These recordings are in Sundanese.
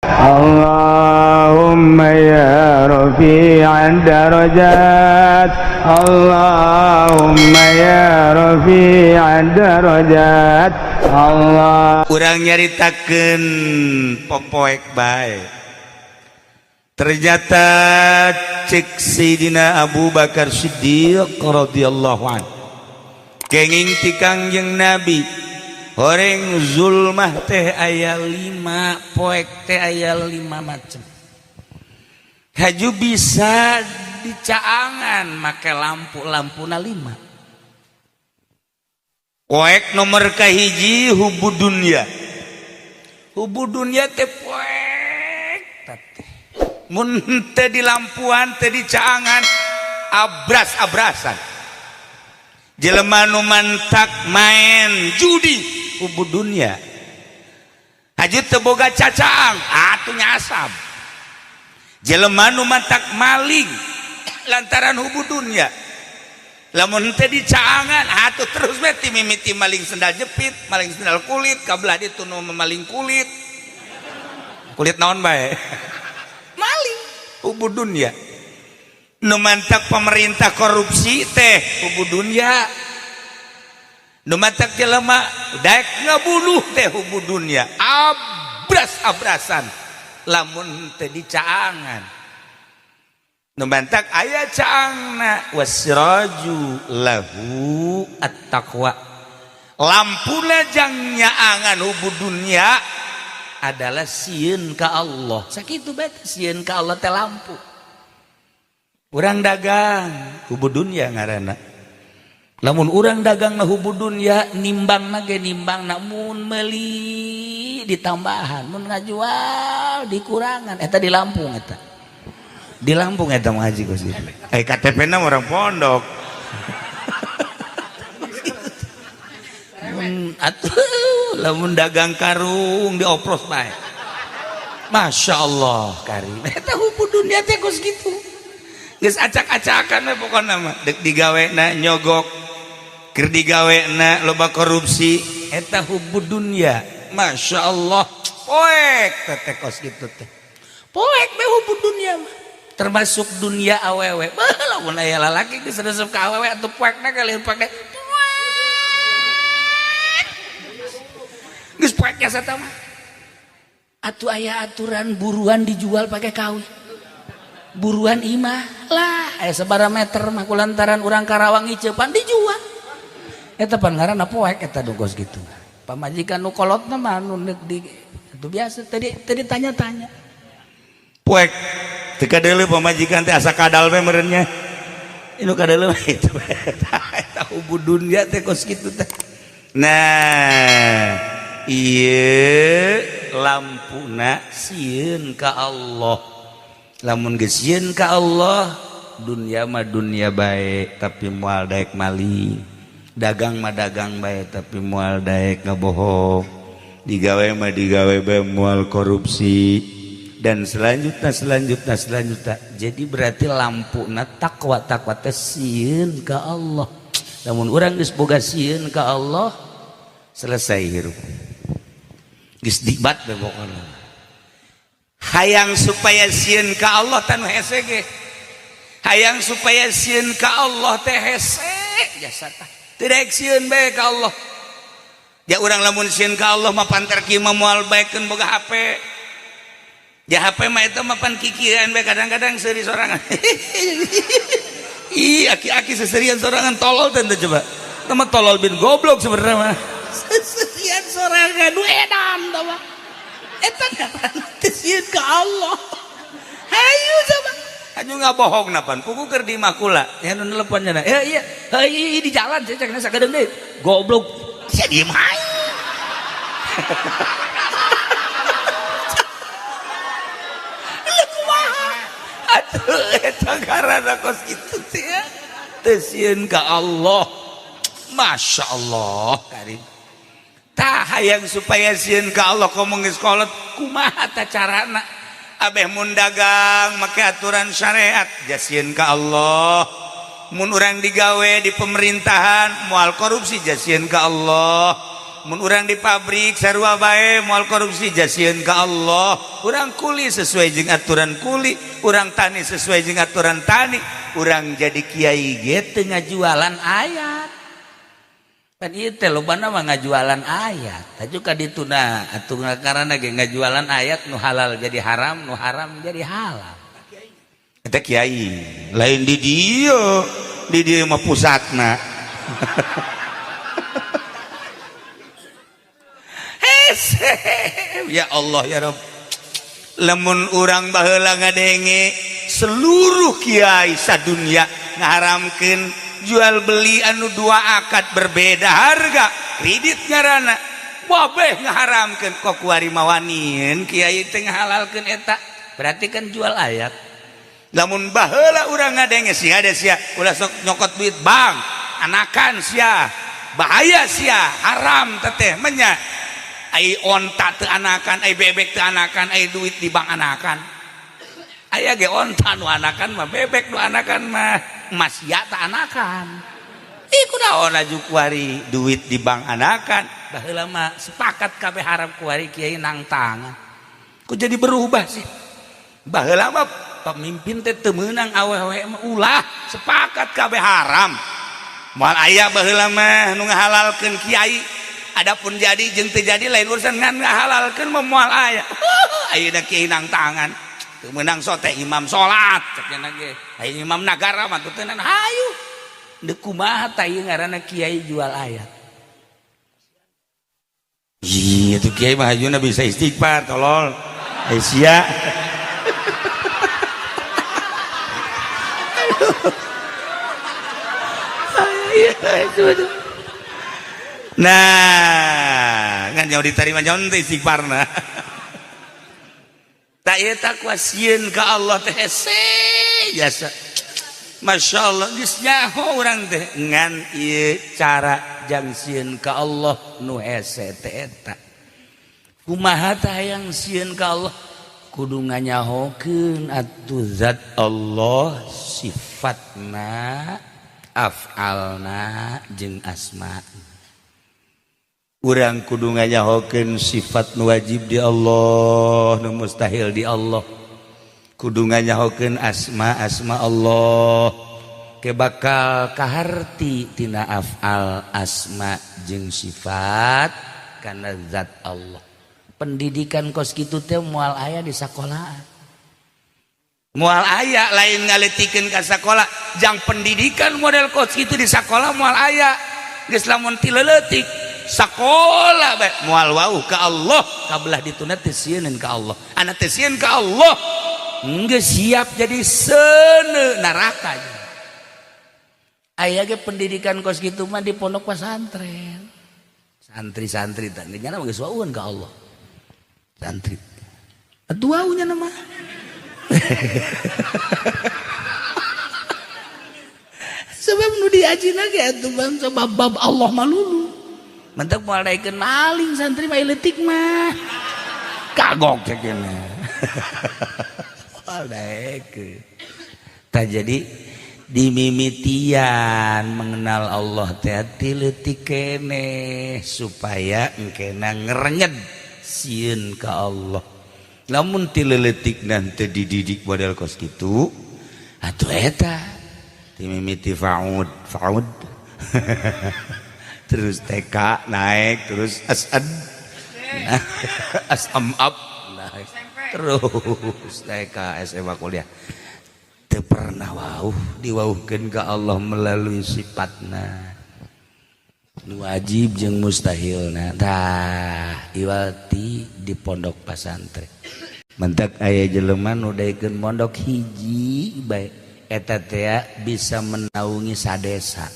اللهم يا رفيع الدرجات، اللهم يا رفيع الدرجات، الله. Urang nyaritakeun popoek bae. Ternyata cek Sayyidina Abu Bakar Siddiq radhiyallahu an, kenging ti Kangjeng Nabi, horeng zulmah teh aya lima, poek teh aya lima macam. Haju bisa dicaangan make lampu, lampuna lima. Poek nomor kahiji hubu dunya. Hubu dunya teh poek teh mun teh di lampuan teh dicaangan abras-abrasan. Jelema nu mantak main judi hubu dunya, haju teu boga cacaang atuh nyasab. Jelema nu mantak maling lantaran hubu dunya, lamun teh dicaangan atuh terus we ti mimiti maling sendal jepit, maling sendal kulit, kabelah ditu nu maling kulit, kulit naon bae maling, hubu dunya. Nu mantak pemerintah korupsi teh hubu dunya. Nu mantak jelema daek ngabunuh teh hubu dunya, abras-abrasan lamun teh dicaangan. Nu mantak aya caangna, wasiraju lahu at-taqwa, lampuna jang nyaangan hubu dunya adalah sieun ka Allah. Sakitu bae, sieun ka Allah teh lampu. Urang dagang hubu dunya ngaranna. Lamun urang dagang na hubu dunya, nimbang na ge nimbang na mun meuli ditambahan, mun ngajual dikurangan. Eta di Lampung, eta di Lampung eta mah, Haji Gus. Eh, KTP na orang pondok. Mun atuh lamun dagang karung diopros bae. Masya Allah karim. Eta hubu dunya teh kos kitu. Geus acak-acakan we pokona mah. Dek digawena nyogok, keur digawena loba korupsi, eta hubu dunya. Masya Allah, poek teh kos kitu teh. Poek be hubu dunya mah. Termasuk dunia awewe. Bah, lamun aya lalaki geus resep ka awewe atuh poekna kali poekna. Geus poek jasa mah. Atuh aya aturan buruan dijual pakai kawin. Buruan imah lah aya sabaraha meter mah kulantaran urang Karawang ngiceupan dijual. Eta pan ngaranna poek eta dugos gitu. Pamajikan nu kolotna mah nu di itu biasa tadi tadi tanya-tanya. Poek teu kadeuleu pamajikan teh asa kadal we meureun nya. Inu kadeuleu mah itu eta hubu dunya teh kos kitu teh. Nah, ieu lampuna sieun ka Allah. Lamun geus sieun ka Allah, dunia mah dunia bae tapi moal daek maling. Dagang mah dagang bae tapi moal daek ngabohong. Digawe mah digawe bae moal korupsi dan selanjutnya selanjutnya selanjutnya. Jadi berarti lampuna takwa, takwa teh sieun ka Allah. Lamun urang geus boga sieun ka Allah, selesai hirup. Geus dibat we pokona. Hayang supaya sieun ka Allah tanu hese ge. Hayang supaya sieun ka Allah teh hese jasa tah. Teu daek sieun bae ka Allah. Ya urang lamun sieun ka Allah mah pantar kieu mah moal baekeun boga HP. Ya HP mah eta mah pan kikieuan bae, kadang-kadang seuri sorangan. Ih, aki-aki seserian sorangan tolol teh coba. Eta mah tolol bin goblok sebenarnya mah. Seserian sorangan nu edan tah mah. Eta ngaranna teh sieun ka Allah. Hayu coba. Hayu ngabohong napan pugu keur di makula. Ya nu nelepon nya. Ya iya, heuh di jalan saya cek sakedeung deui. Goblok. Sia diem hayu. Lah kumaha? Atuh eta ngaranna kos kitu teh ya. Teu sieun ka Allah. Masya Allah karim. Tah hayang supaya sieun ka Allah komo geus kolot kumaha ta carana? Abeh mun dagang make aturan syariat jasieun ka Allah. Mun urang digawe di pemerintahan moal korupsi jasieun ka Allah. Mun urang di pabrik sarua bae moal korupsi, jasieun ka Allah. Urang kuli sesuai jeung aturan kuli, urang tani sesuai jeung aturan tani, urang jadi kiai ge teu ngajualan ayat. Pan ieu teh lobana mah ngajualan ayat. Taju ka dituna atuh karana ge ngajualan ayat, nu halal jadi haram, nu haram jadi halal. Eta kiai lain di dieu, di dieu mah pusatna. Ya Allah ya Rabb, lamun urang baheula ngadenge seluruh kiai sadunya ngaharamkeun jual beli anu dua akad berbeda harga, kredit ngaranna, wabeh ngaharamkeun, kok kuari mawanien kiai teh ngahalalkeun eta, berarti kan jual ayat. Lamun baheula urang ngadenge sia ada sia ulah sok nyokot duit bank, anakan sia, bahaya sia, haram teteh menya. Ai onta teu anakan, ai bebek teu anakan, ai duit di bank anakan. Aya ge onta nu anakan mah, bebek nu anakan mah, emas ya tak anakan. Ih kunaon aju kuari duit di bank anakan. Baheula mah sepakat kabeh haram, kuari kiai nang tangan. Kok jadi berubah sih? Baheula mah pemimpin teh teu meunang awewe mah ulah, sepakat kabeh haram. Moal aya baheula mah nu ngahalalkeun kiai. Adapun jadi jeung teu jadi lain urusan, ngan ngahalalkeun mah moal aya. Ayeuna kiai nang tangan. Teu meunang sote imam salat cek nya ge. Aya imam nagara mah teu teunang hayu. Deuk kumaha tah ieu ngaranna kiai jual ayat. Ih, itu kiai mah hayuna bisa istighfar tolol. Ai sia. Nah, ngan jauh diterima jauh teh istighfarna. Tak ieu takwa sieun ka Allah teh hese jasa. Masya Allah geus nyaho urang teh ngan ieu cara jang sieun ka Allah nu hese teh eta. Kumaha tah hayang sieun ka Allah? Kudu nganyahokeun atuh zat Allah, sifatna, af'alna jeung asma. Urang kudu nganyahokeun sifat nu wajib di Allah, nu mustahil di Allah. Kudu nganyahokeun asma-asma Allah ke bakal kaharti tina af'al, asma jeung sifat kana zat Allah. Pendidikan kos kitu teh moal aya di sakolaan. Moal aya, lain ngaletikeun ka sakola, jang pendidikan model kos kitu di sakola moal aya. Geus lamun ti leutik sakola bae moal wauh ka Allah, kabelah dituna teu sieun ka Allah. Anak teu sieun ka Allah geus siap jadi seuneu neraka. Aya ge pendidikan kos kitu mah di pondok pesantren. Santri-santri teh nya geus wauheun ka Allah. Santri. Atuh waunya nama. Sebab nu diajina ge atuh bangsa bab-bab Allah malulu. Mentek moal daekeun maling santri mah leutik mah. Kagok cek cenah. Moal daekeun. Tah jadi dimimitian mengenal Allah teh ti leutik keneh supaya engkena ngerenyed sieun ka Allah. Lamun ti leutik nanti dididik model kos kitu atuh eta dimimiti faud faud terus TK naik terus asad asam up naik terus TK SMA kuliah teu pernah wauh diwauhkeun ka Allah melalui sifatna nu wajib jeung mustahilna. Tah iwati di pondok pasantren mentak aya jelema nu daekeun mondok hiji bae eta teh bisa menaungi sadesa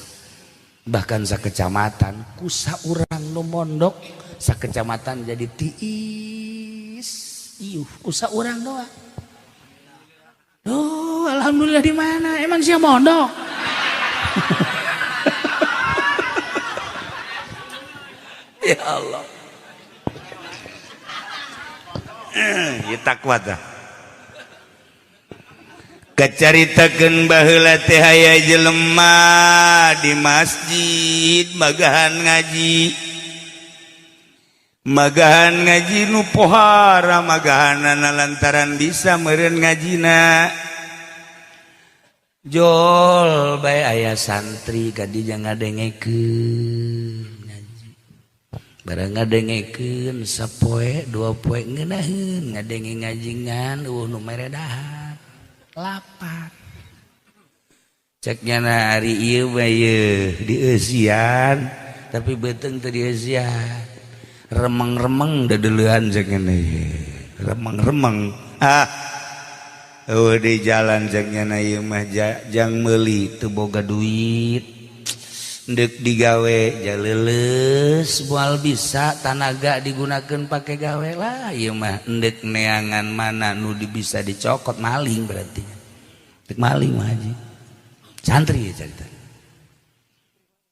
bahkan sakecamatan. Ku saurang nu mondok sakecamatan jadi tiis iuh ku saurang doang. Oh, alhamdulillah di mana? Emang sia mondok? Ya Allah. Ya takwa tah. Kacaritakeun baheula teh aya jelema di masjid magahan ngaji. Magahan ngaji nu pohara magahanana lantaran bisa meureun ngajina. Jol bae aya santri kadi jangan ngadengekeun ngaji. Barang ngadengekeun sapoe dua poe ngeunaheun ngadenge ngaji ngan eueuh nu mere dahar. Lapar. Cek nyana ari ieu mah ieu dieusian tapi beuteung teu dieusian. Remeng-remeng dedeleuan cek nyana remeng-remeng. Ah. Eueuh di jalan cek nyana ieu mah jang meuli teu boga duit. Deuk digawe jaleuleus moal bisa tanaga digunakeun pake gawe lah ieu mah endek neangan mana nu bisa dicokot maling berarti. Dek maling mah haji. Santri ya cerita.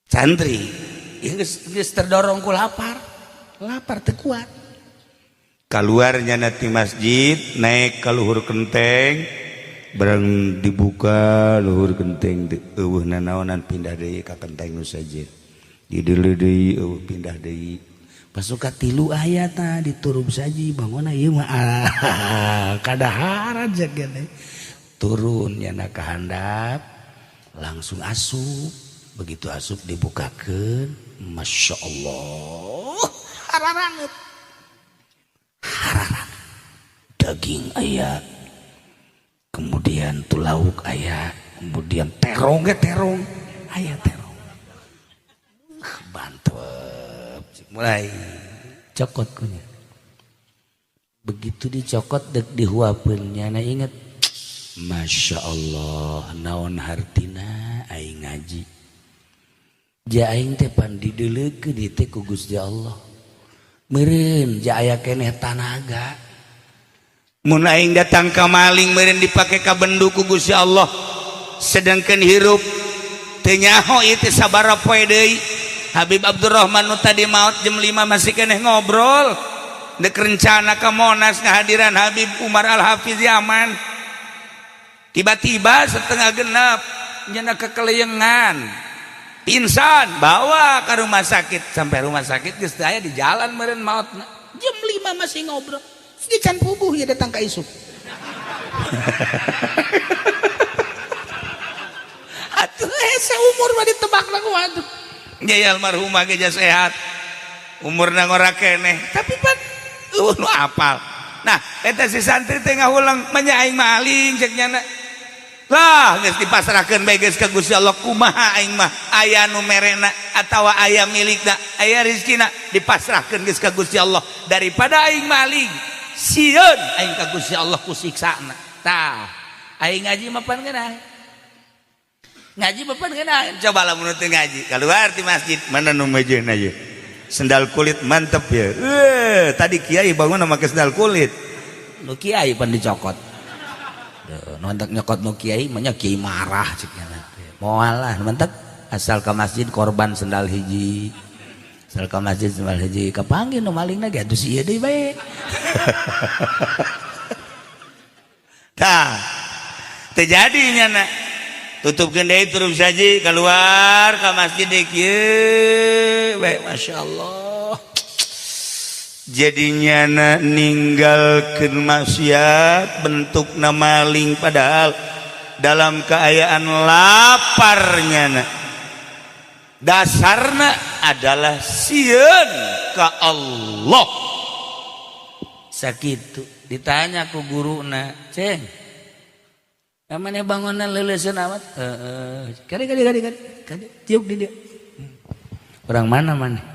Santri ieu geus terdorong ku lapar. Lapar teu kuat. Kaluarnya nanti masjid naik ka luhur kenteng barang dibuka luhur kenteng eueuh nanaonan pindah deui ka kenteng nu sejen. Dideuleu deui eueuh pindah deui. Pasuka tilu aya tah diturub saji bangunna ieu mah kadaharan cek teh. Turun nyana ka handap langsung asup. Begitu asup dibukakeun, Masya Allah, hararanget. Hararanget. Daging aya, kemudian tuh lauk aya, kemudian terong ge terong, aya terong. Bantep, mulai cokot kunya. Begitu dicokot dek dihuapeun nyana inget, Masya Allah, naon hartina aing ngaji. Ja aing teh pan dideuleukeun ieu teh ku Gusti Allah. Meureun ja aya keneh tanaga. Mun aing datang ka maling meureun dipake ka bendu ku Gusti Allah. Sedangkan hirup teu nyaho ieu teh sabaraha poe deui. Habib Abdurrahman nu tadi maot jam 5 masih keneh ngobrol. Dek rencana ka Monas ngahadiran Habib Umar Al-Hafiz Yaman. Tiba-tiba setengah genap nyana kekeleyengan. Pingsan bawa ke rumah sakit, sampai rumah sakit geus teu aya di jalan meureun maotna. Jam 5 masih ngobrol. Di can puguh ya datang ka isuk. Atuh hese umur mah ditebak lah ku atuh. Nya almarhumah ge sehat. Umurna ngora keneh, tapi pan eueuh nu apal. Nah, eta si santri teh ngahulang manya aing maling cek nyana. Lah geus dipasrahkeun bae geus ka Gusti Allah kumaha aing mah aya nu merena atawa aya milikna aya rezekina dipasrahkeun geus ka Gusti Allah daripada aing maling sieun aing ka Gusti Allah ku siksana. Tah aing ngaji mah pan geunah. Ngaji mah pan geunah. Coba lamun teu ngaji keluar ti masjid mana nu mejeuna ye. Sendal kulit mantep ya. Tadi kiai bangun make sendal kulit. Nu kiai pan dicokot. Nontak nyokot nu kiai mah kiai marah cek nya. Moal lah mantep asal ke masjid korban sendal hiji. Asal ke masjid sendal hiji kapanggih nu malingna ge atuh si ieu deui bae. Tah teu jadi nyana. Tutupkeun deui terus saji keluar ka masjid deui kieu bae masyaallah. Jadinya na ninggalkeun maksiat bentukna maling padahal dalam keayaan laparnya na. Dasarna adalah sieun ka Allah. Sakitu ditanya ku guruna, "Ceng, kamana bangunan leuleuseun amat?" Heeh. Kade kade kade kade tiuk di dieu. Orang mana mana?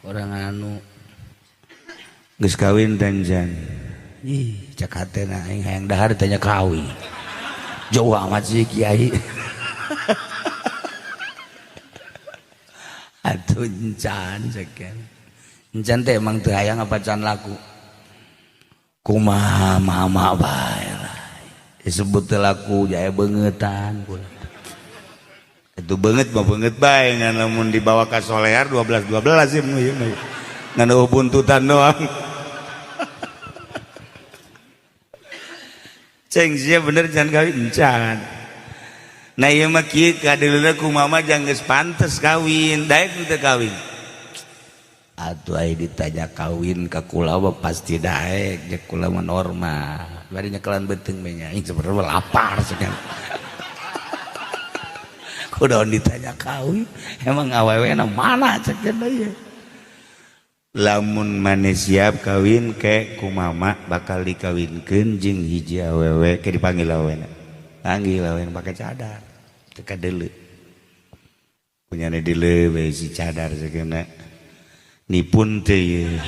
Orang anu geus kawin tanjan. Ih, cek hatena aing hayang dahar tanya kawin. Jauh amat sih kiai. Atuh encan cek. Encan teh emang teu hayang apa can laku. Kumaha mama bae lah. Disebut teu laku jaya beungetan. Itu beungeut mah beungeut bae ngan lamun dibawa ka solear 12 12 sih ieu mah. Ngan eueuh buntutan doang. Ceng sia bener jangan kawin encan. Nah ieu mah kieu kadeuleuh ku mama jang geus pantes kawin, daek teu kawin. Atuh aya ditanya kawin ka kula mah pasti daek jeung kula mah normal. Bari nyekelan beuteung we nya, sebenarnya lapar sekian. Kudaon ditanya kawin, emang awewena mana cek teh ieu. Lamun maneh siap kawin ke ku mama bakal dikawinkeun jeung hiji awewe ke dipanggil awewena. Panggil awewena pake cadar. Teu kadeuleu. Punyane deuleu we si cadar sakeuna. Nipun teh ieu.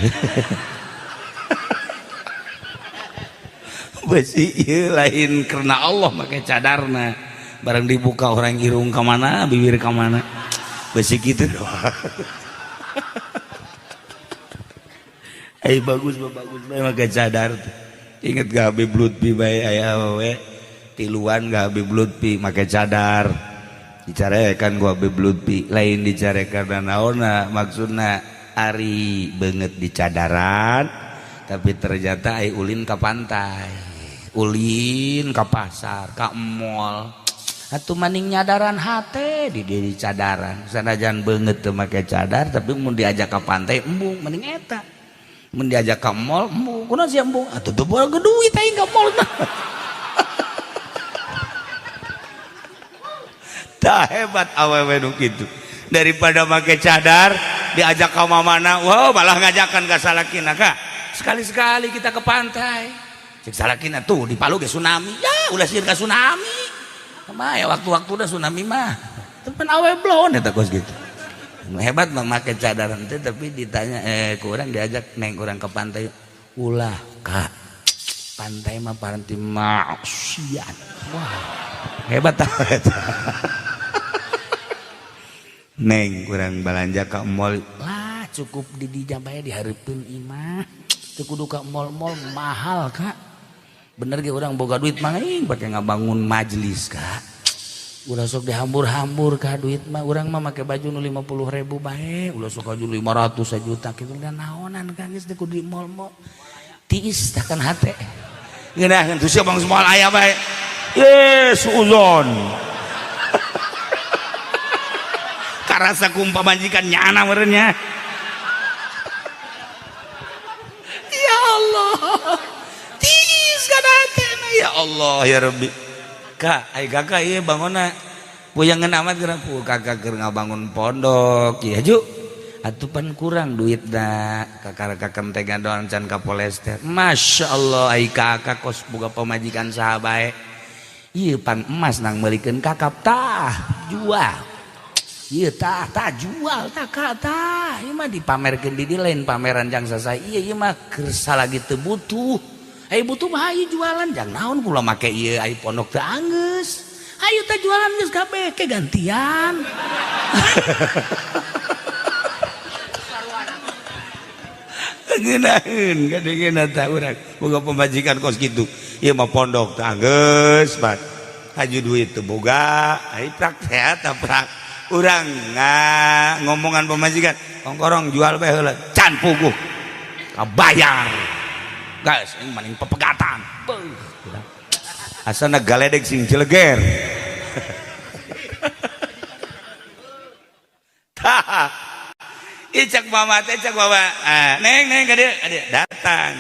Besi ieu lain karena Allah make cadarna. Barang dibuka orang irung ka mana, bibir ka mana. Besi kitu doang. Ai bagus bagus bae make cadar teh. Inget gak Habib Lutfi bae aya awewe tiluan gak Habib Lutfi make cadar. Dicarekan ku Habib Lutfi, lain dicarekan naonna maksudna ari beungeut di cadaran tapi ternyata ai ulin ka pantai, ulin ka pasar, ka mall. Atuh maning nyadaran hate di diri cadaran. Sanajan beungeut teu make cadar tapi mun diajak ka pantai embung mending eta. Mun diajak ka mall embung, kunaon sia embung? Atuh teu boga duit aing ka mall mah. Tah hebat awewe nu kitu. Daripada make cadar diajak ka mamana, wow malah ngajakan ka salakina ka. Sekali-sekali kita ke pantai. Cek salakina tuh di Palu ge tsunami. Ya ulah sieun ka tsunami. Kumaha ya waktu-waktu udah tsunami mah. Teu pan awe blon eta kos gitu. Hebat mah make cadar teh tapi ditanya kurang diajak neng kurang ke pantai. Ulah ka. Pantai mah paranti maksiat. Wah, hebat tah eta. Neng kurang balanja ka mall lah cukup di dijabae dihareupeun imah teu kudu ka mall-mall mahal kak. Bener ge urang boga duit mah aing pake ngabangun majelis kak. Ulah sok dihambur-hambur ka duit mah urang mah make baju nu 50.000 bae ulah sok baju 500 sajuta kitu da naonan kang geus teu kudu di mall-mall. Tiis tah kan hate. Ngeunaheun tuh sia bang moal aya bae. Ye suuzon. Karasa kumpa majikan nyana merenya. Ya Allah. Tiis kana hatena ya Allah ya Rabbi. Kak, ai kakak ieu bangonna puyangeun amat geura kakak keur ngabangun pondok. Ya ju. Atuh pan kurang duitna kakak kakentegan doang can ka polester. Masya Allah ai kakak kos boga pamajikan saha bae. Ieu pan emas nang meulikeun kakap tah jual. Ieu tah tah jual tah kak tah. Ieu mah dipamerkeun di dieu lain pameran jang sasai. Ieu ieu mah keur salagi teu butuh. Ai butuh mah hayu jualan jang naon kula make ieu ai pondok teu anggeus. Hayu tah jualan geus kabeh ke gantian. Ngeunaheun kadengeuna tah urang boga pamajikan kos kitu. Ieu mah pondok teh anggeus bat. Haju duit teu boga, ai prak teh eta prak. Urang ngomongan pamajikan, kongkorong jual bae heula, can puguh. Kabayar. Guys, ini maning pepegatan. Beuh. Asana galedeg sing cileger. Tah. Ih cak mama teh cak mama. Ah, neng neng ka dieu, ka dieu datang.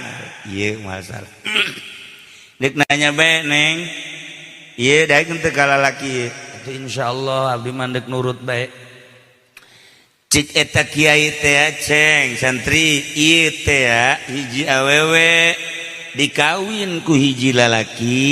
Ieu masalah. Deuk nanya bae neng. Ieu daek teu ka lalaki. Atuh insyaallah abdi mah deuk nurut bae. Cik eta kiai teh ceng santri ieu teh hiji awewe dikawin ku hiji lalaki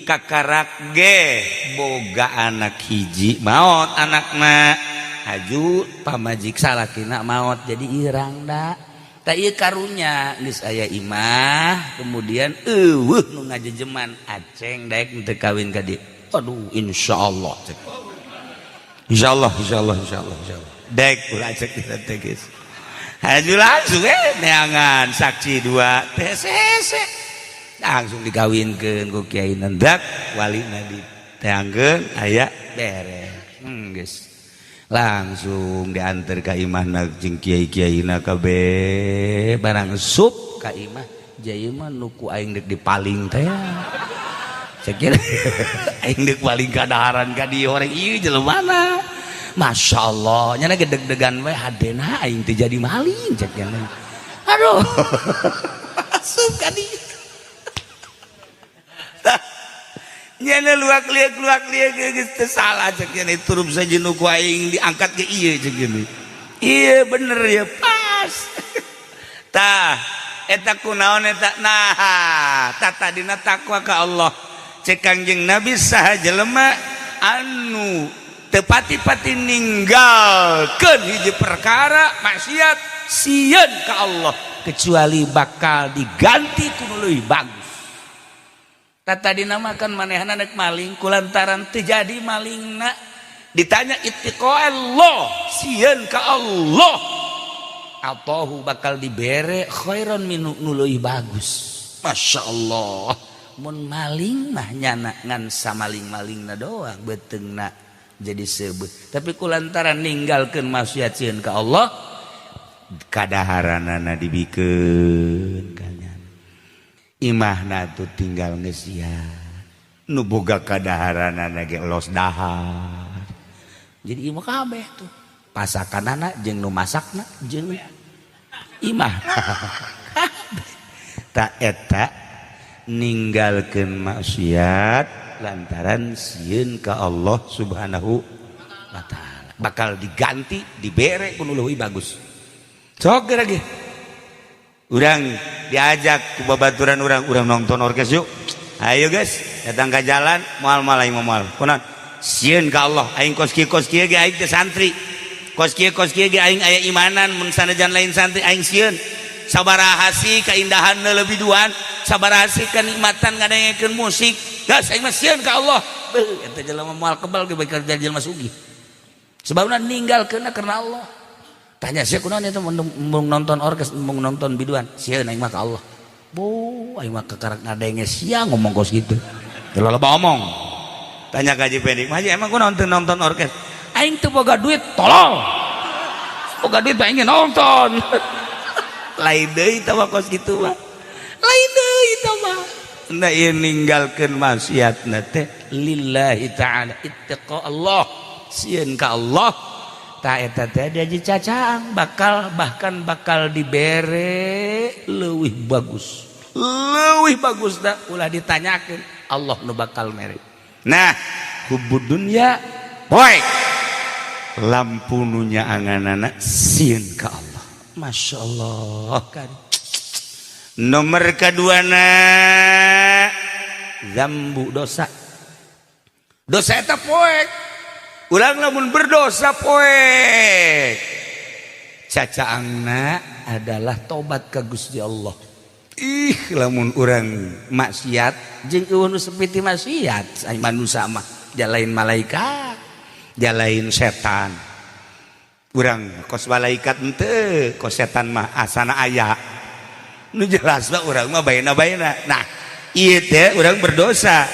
kakarak ge boga anak hiji maot anakna haju pamajik salakina maot jadi irang da tah ieu karunya geus aya imah kemudian eueuh nu ngajejeman aceng daek teu kawin ka dieu. Aduh insyaallah cek. Insyaallah insyaallah insyaallah insyaallah dek ulah cek kita teh geus. Haju langsung neangan saksi dua teh sese langsung dikawinkeun ku kiai nendak walina diteangkeun aya beres. Geus. Langsung diantar ka imahna jeung kiai-kiaina kabeh barang sup ka imah jaya mah nu ku aing deuk dipaling teh. Cek aing deuk paling kadaharan ka dieu horeng ieu jelemana. Masya Allah, nyana gedeg-degan we hadena aing teh jadi maling cek nyana. Aduh. Asup ka dieu. Tah, nyana luak liak geus teu salah cek nyana turup sajeun ku aing diangkat ke ieu cek nyana. Iya bener ya pas. Tah, eta kunaon eta nah, tah tadina takwa ka Allah. Cek Kangjeng Nabi saha jelema anu tepati-pati ninggalkeun hiji perkara maksiat sieun ka Allah kecuali bakal diganti ku nu leuwih bagus. Tah tadina mah kan manehna nek maling kulantaran teu jadi malingna ditanya ittiqa Allah sieun ka Allah atau bakal dibere khairan minhu nu leuwih bagus. Masya Allah, mun maling mah nyana ngan samaling-malingna doang beuteungna jadi seubeuh, tapi kulantaran ninggalkeun maksiat sieun ka Allah kadaharanana dibikeun ka nyana, imahna tuh tinggal ngesian nu boga kadaharanana ge los dahar jadi imah kabeh tuh pasakanana jeung nu masakna jeung imah kabeh. Tak eta ninggalkeun maksiat lantaran sieun ka Allah Subhanahu wa taala bakal diganti dibere ku nu leuwih bagus. Sok lagi urang diajak ku babaturan urang, urang nonton orkes yuk, ayo guys, datang ke jalan moal moal aing moal kunaon sieun ka Allah aing kos kieu ge aing teh santri kos kieu ge aing aya imanan mun sanajan lain santri aing sieun sabaraha sih keindahan lebih duan sabaraha sih kenikmatan ngadengekeun musik gas aing mah sieun ka Allah. Beuh, eta jelema moal kebal ge bakal jadi jelema sugih sebabna ninggalkeunna karena Allah. Tanya sia kunaon eta mun nonton orkes mun nonton biduan sieun aing mah ka Allah. Bu aing mah kekarak ngadenge sia ngomong kos kitu loba omong. Tanya ka Haji Pendi, Haji emang kunaon teu nonton orkes? Aing teu boga duit tolol, boga duit aing nonton. Lain deui tah mah kos kitu mah, lain deui tah mah. Nah, ieu ninggalkeun maksiatna teh lillahi ta'ala ittiqa Allah sieun ka Allah. Ta eta teh diaji cacaang bakal bahkan bakal dibere leuwih bagus, leuwih bagus dah ulah ditanyakeun Allah nu bakal mere. Nah, hubud dunya poek lampu nu nyaanganana sieun ka Allah. Masya Allah kan. Nomor kedua na zambu dosa, dosa eta poek urang lamun berdosa poek cacaangna adalah tobat ka Gusti Allah. Ih lamun urang maksiat jeung eueuh nu sepiti maksiat ai manusia mah jalain malaikat jalain setan urang kos malaikat henteu kos setan mah asana aya nu jelas mah urang mah baena-baena. Nah ieu teh urang berdosa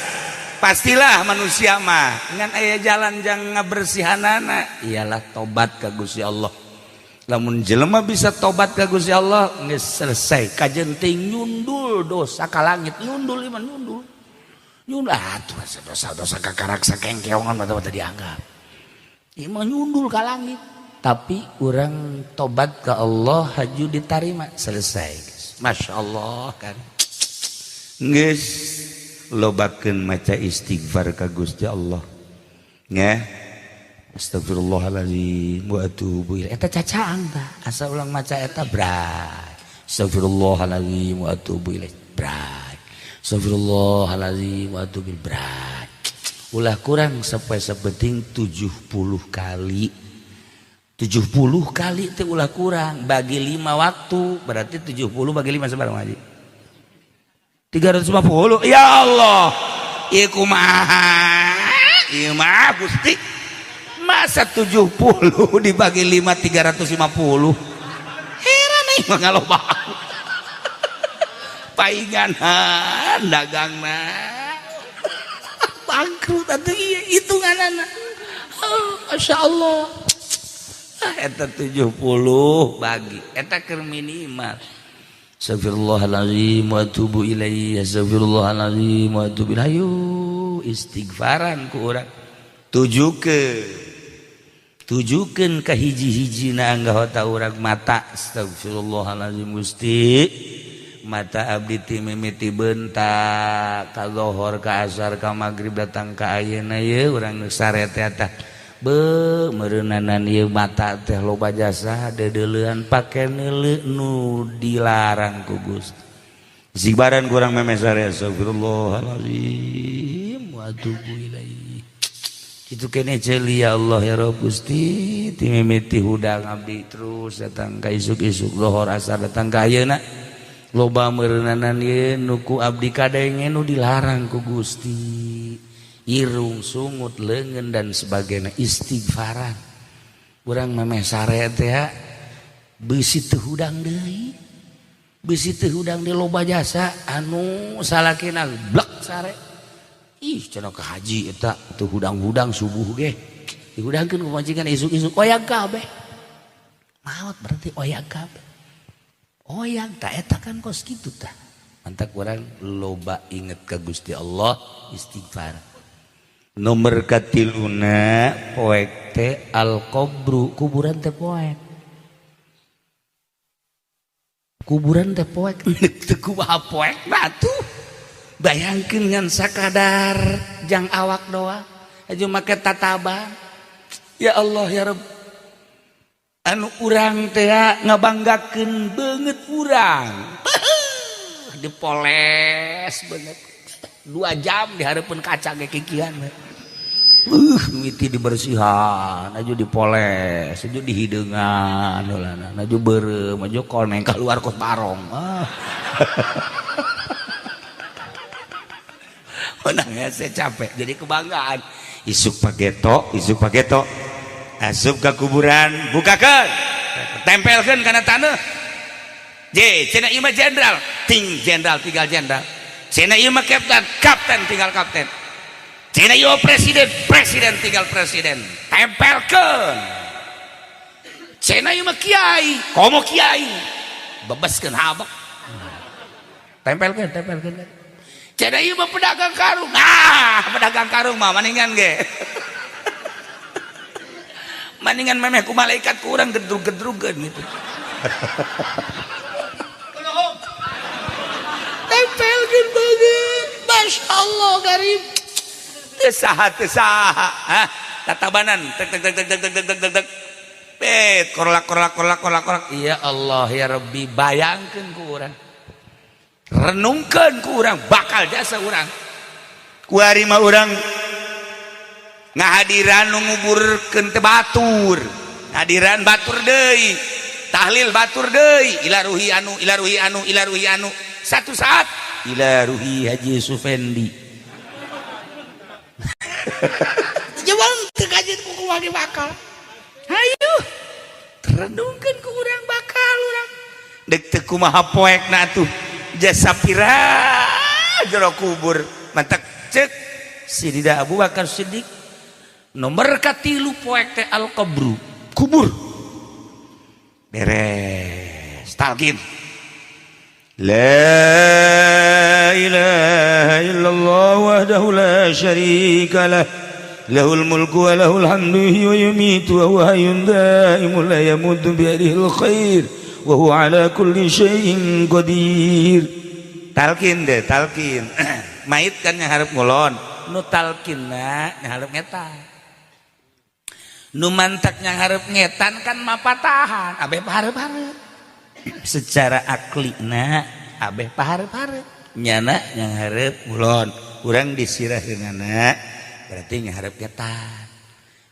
pastilah manusia mah ngan aya jalan jang ngabersihanana ialah tobat ka Gusti Allah. Lamun jelema bisa tobat ka Gusti Allah geus selesai kajen teh nyundul dosa ka langit nyundul iman nyundul nyundul atuh dosa-dosa kakarak sakengkeongan mata-mata dianggap ieu mah nyundul ka langit tapi orang tobat ke Allah haju diterima selesai guys. Masya Allah kan geus lobakeun maca istighfar ka Gusti Allah nya. Astagfirullahaladzim wa atubu ilaih eta cacaang tah asa ulang maca eta bray. Astagfirullahaladzim wa atubu ilaih bray. Astagfirullahaladzim wa atubu ilaih bray. Ulah kurang sampai sepenting 70 kali. 70 kali teh ulah kurang bagi 5 waktu berarti 70 bagi 5 sabaraha haji 350. Ya Allah ieu kumaha ieu mah Gusti masa 70 dibagi 5 350 heran aing mah ngalobaan paingan dagangna bangkrut atuh ieu hitunganana. Oh, Masya Allah eta 70 bagi eta keur minimal. Astagfirullahaladzim wa atubu ilaihi astagfirullahaladzim wa atubu ilaihi. Ayo istighfaran ku urang tuju ke Tujukeun ka hiji-hijina anggota urang mata. Astagfirullahalazim Gusti, mata abdi ti mimiti bentak ka lohor ka asar ka magrib datang ka ayeuna ye urang sare teh tah be meureunanan ieu mata teh loba jasa deudeulean pake neuleu nu dilarang ku Gusti. Zibaran kurang memeh sare astagfirullahalazim wa atubu ilaih. Itu kene ceuli ya Allah ya Rabb Gusti, ti mimiti hudang abdi terus datang ka isuk-isuk lohor asar datang ka ayeuna loba meureunanan ieu nu ku abdi kadenge nu dilarang ku Gusti, irung sungut leungeun dan sebagainya. Istighfaran urang memeh sare teh beusi teu hudang deui, beusi teu hudang deui loba jasa anu salakina blek sare. Ih cenah ka haji eta teu hudang-hudang subuh ge dihudangkeun ku majikan isuk-isuk oyag kabeh maot, berarti oyag kabeh oyag ta eta kan kos kitu tah. Mantak urang loba inget ka Gusti Allah, istighfar. Nomor katiluna poek teh al qabru, kuburan teh poek, kuburan teh poek teu kumaha poek batu. Bayangkeun ngan sakadar jang awak doa aja make tataban. Ya Allah ya Rabb, anu urang teh ngabanggakeun beungeut urang dipoles beungeut 2 jam di hareupeun kaca ge kikian. Mimiti dibersihan aju dipoles aju dihideungan heulana aju beureum aju koneng keluar kos barong. Menangnya saya capek jadi kebanggaan. Isuk pageto, isuk pageto, asup ke kuburan, bukakan, tempelkan karena tanah. J, cenah ieu mah jenderal, ting jenderal tinggal jenderal. Cenah ieu mah kapten, kapten tinggal kapten. Cenah ieu presiden, presiden tinggal presiden. Tempelkan. Cenah ieu mah kiai, komo kiai, bebaskeun habek. Tempelkan, tempelkan. Cenah ieu mah pedagang karung. Ah, pedagang karung mah maningan ge. Maningan memeh ku malaikat ku urang gedrug-gedrugeun gitu. Tempelkeun beungeut. Masyaallah garib. Teu saha teu saha. Hah, tatabanan tek tek tek tek tek tek tek tek tek. Bet korlak korlak korlak korlak korlak. Ya Allah ya Rabbi, bayangkeun ku urang. Renungkan ku urang bakal jasa urang kuari mah urang ngahadiran nu nguburkeun teh batur, hadiran batur deui, tahlil batur deui, ila ruhi anu, ila ruhi anu, ila ruhi anu, satu saat ila ruhi Haji Sufendi. Jebang teu kajeun ku kumaha bakal. Hayu renungkeun ku urang bakal urang deuk teu kumaha poekna atuh jasa pira jero kubur. Mantak cek Sidida Abu Bakar Siddiq nomor katilu poek teh al qabru, kubur. Beres talqin la ilaha illallah wahdahu la syarika lah lahul mulku wa lahul hamdu wa yumiitu wa huwa hayyun daimun la yamutu bi yadihil khair wa huwa ala kulli syai'in qadir. Talqin deh, talqin. Mait kan nyaharep ngulon, nu talqinna nyaharep ngetan. Nu mantak nyaharep ngetan kan mapatahan, abeh paharep-harep. Secara aklina abeh paharep-harep. Nyana nyaharep ngulon, urang disirah denganna berarti nyaharep ngetan.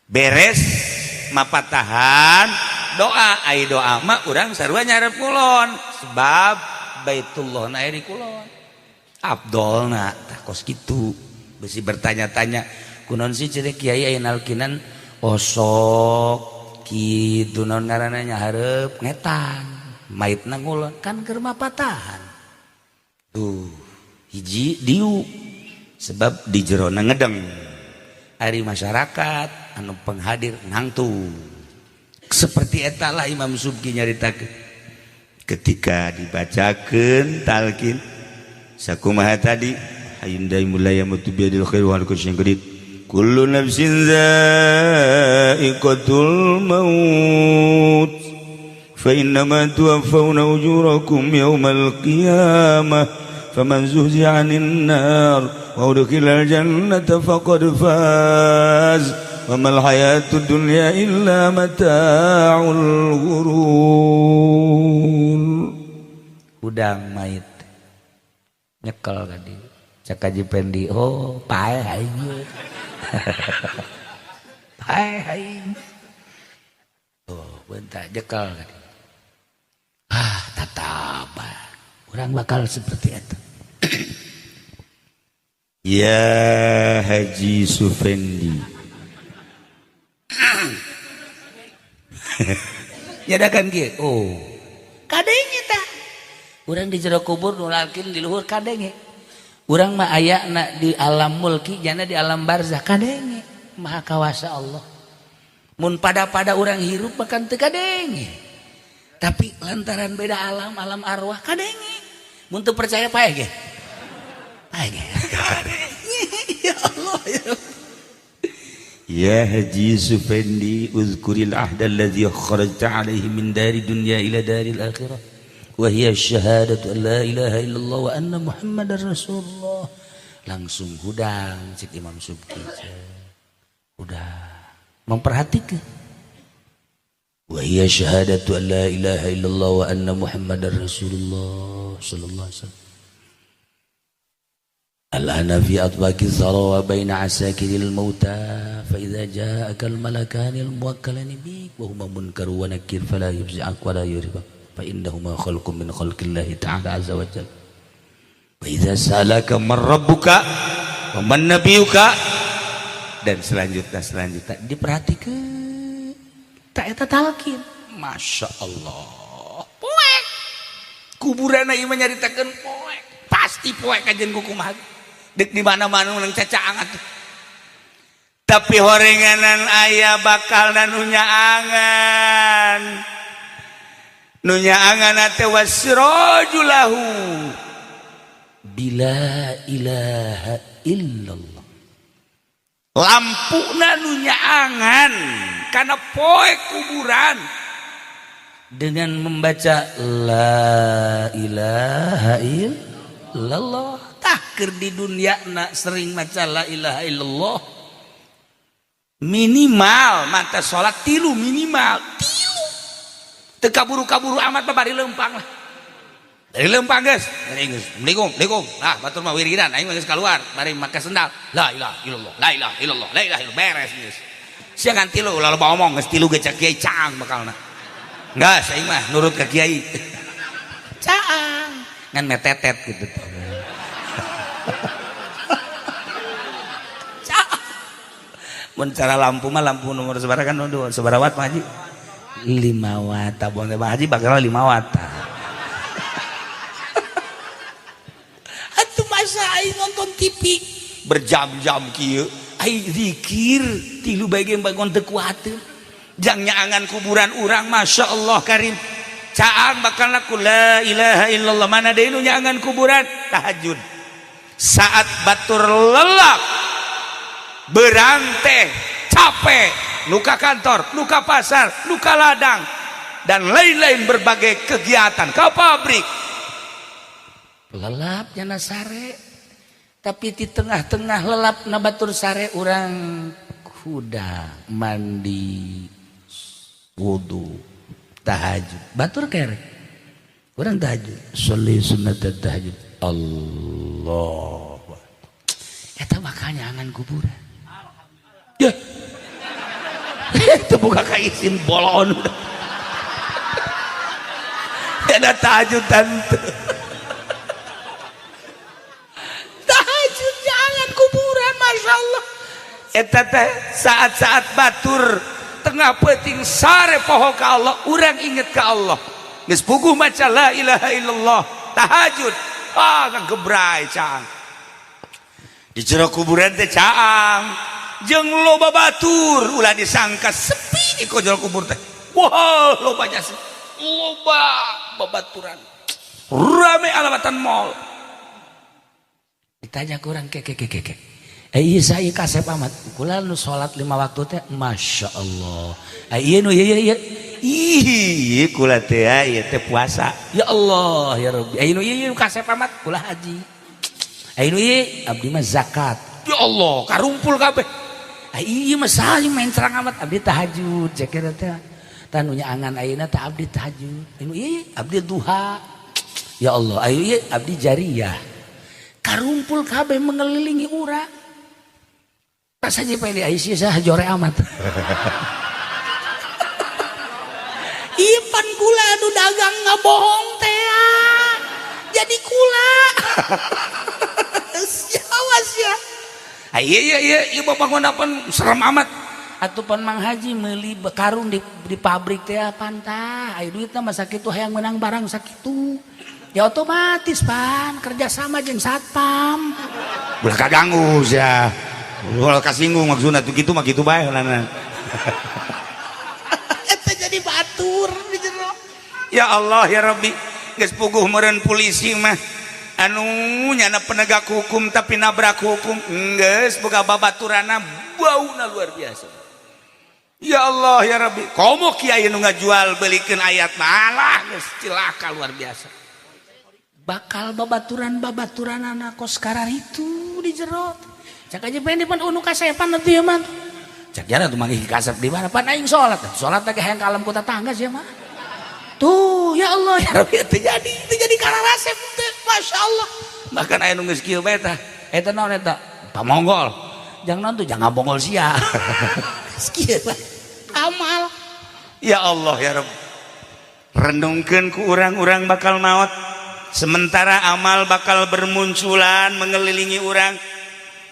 Beres mapatahan doa, ai doa mah urang sarua nyarep kulon sebab Baitullah na aya di kulon. Abdolna tah kos kitu. Besi bertanya-tanya kunaon sih ciri kiai aya nalkinan osok kitu naon ngaranna nyahareup ngetan maitna ngulon kan keur mapatahan. Tuh hiji diu sebab di jerona ngedeng ari masyarakat anu penghadir nangtung. Seperti etalah Imam Subki nyaritakeun ketika dibacakeun talqin sakumaha tadi hayyun daimul la yamutu biyadil khair wa ala kulli syai'in qadir. Kullu nafsin dha'iqatul maut fa innama tuwaffawna ujurakum yawmal qiyamah faman zuhziha 'anil nar wa udkhilal jannata faqad faz wa mal hayatud dunya illa mata'ul ghurur. Udang mait nyekel tadi cek Haji Pendi, oh paeh aing paeh aing. Oh bentar nyekel tadi, ah tataban orang bakal seperti itu. Ya Haji Sufendi. Nyadakan kieu. Oh. Kadenge tah. Urang di jero kubur nu lalkin di luhur kadenge. Urang mah ayana di alam mulki jana di alam barzah kadenge. Maha kawasa Allah. Mun pada-pada urang hirup bahkan teu kadenge. Tapi lantaran beda alam, alam arwah kadenge. Mun teu percaya paeh ge. Paeh ge. Ya Allah ya. Ya Haji Sufendi, uzkuril ahda alladhi kharajta alaihi min dari dunya ila daril akhirah wa hiya syahadatu an la ilaha illallah wa anna muhammadar rasulullah. Langsung hudang cik Imam Subki. Udah memperhatikan. Wa hiya syahadatu an la ilaha illallah wa anna muhammadar rasulullah sallallahu alaihi wasallam. Al-ana fi atbaqi dhara wa baina asakiril mauta fa idza ja'aka al-malakani al-muwakkalani bik wa huma munkar wa nakir fala yufzi'ak wa la yuribak fa innahuma khalqun min khalqillahi ta'ala azza wa jalla. Wa idza sa'alaka man rabbuka wa man nabiyuka, dan selanjutnya diperhatikan tak eta talqin. Masya Allah, poek kuburan ieu mah nyaritakeun poek, pasti poek kajen kukumaha dek di mana-mana nang cacaang atuh. Tapi horenganan aya bakal nu nyaangan, nu nyaangan teh wasrajulahu bila ilaha illallah. Lampuna nu nyaangan kana poek kuburan dengan membaca la ilaha illallah. Tah keur di dunia na sering maca la ilaha illallah, minimal mata salat tilu, minimal tilu, teu kaburu-kaburu amat mah bari leumpang lah, dari leumpang geus, geus Assalamualaikum, Assalamualaikum. Nah batur mah wiridan aing mah geus kaluar bari make sendal la ilaha illallah la ilaha illallah la ilaha illallah, beres geus. Sia ngan tilu ulah loba omong, geus tilu ge cak kiai caang bakalna. Geus aing mah nurut ka kiai. Caang ngan metetet gitu. Mun cara lampu mah lampu nomor sabaraha kan sabaraha watt Pak Haji? 5 watt. Tabung teh Pak Haji bakal 5 watt. Atuh masa aing nonton TV berjam-jam kieu, aing zikir tilu bae ge bangun teu kuateun. Jang nyaangan kuburan urang Masya Allah karim. Caang bakal laku la ilaha illallah, mana deui nu nyaangan kuburan tahajud. Saat batur lelap berante capek, luka kantor, luka pasar, luka ladang, dan lain-lain berbagai kegiatan ke pabrik, lelap nyana sare. Tapi di tengah-tengah lelap na batur sare urang kuda mandi wudu tahajud batur kere urang tahajud sholli sunnat tahajud. Allah eta bakal nyangan kuburan. Ya. Itu buka kaisin bolon. Ada tahajud tante. Tahajud jangan kuburan, Masya Allah. Eta teh saat-saat batur tengah peuting sare poho ka Allah, urang inget ka Allah. Geus puguh maca la ilaha illallah, tahajud. Ah, ngagebrai caang. Di jero kuburan teh caang. Jeung loba batur ulah disangka sepi di jero kubur teh. Wah, loba jasa. Loba babaturan. Rame alamatan mall. Ditanya kurang ke. Iya saya kasep amat kula nu salat 5 waktu teh Masya Allah. Iya nu iya iya ih kula teh ieu teh puasa ya Allah ya Rabbi. Ayo nu ieu kasep amat kula haji. Ayo nu ieu abdi mah zakat ya Allah karumpul kabeh. Ayo ieu mah saha main terang amat abdi tahajud cek teh tah nu nyaangan ayeuna teh abdi tahajud. Ayo nu ieu abdi duha ya Allah. Ayo ieu abdi jariyah karumpul kabeh mengelilingi urang. Pas aja pede Aisyah sah jore amat. Iya pan kula anu dagang ngabohong teh. Jadi kula. Awas ya. Iya iya iya ieu bapak pan serem amat. Atuh pan Mang Haji meuli karung di pabrik teh pantah. Aya duitna mah sakitu hayang menang barang sakitu. Ya otomatis pan kerjasama jeung satpam. Ulah kaganggu sia. Ulah kasinggung maksudna tuh kitu mah kitu bae lana. Eta jadi batur di jero. Ya Allah ya Rabbi, geus puguh meureun polisi mah anu nyana penegak hukum tapi nabrak hukum geus boga babaturana bauna luar biasa. Ya Allah ya Rabbi, komo kiai nu ngajual belikeun ayat malah geus cilaka luar biasa. Bakal babaturan-babaturan anak kos karar itu di jero. Cak aja pengen pan unu kasepan atuh ya mah. Cak jana tuh manggih kasep di mana pan aing salat. Salat teh hayang ka alam ku tetangga sia mah. Tuh ya Allah ya Rabbi teu jadi kararasep teh Masya Allah. Bahkan aya nu geus kieu bae tah. Eta naon eta? Pamonggol. Jangan naon tuh jangan bonggol sia. Geus kieu bae. Amal. Ya Allah ya Rabb. Renungkeun ku urang-urang bakal maot. Sementara amal bakal bermunculan mengelilingi urang.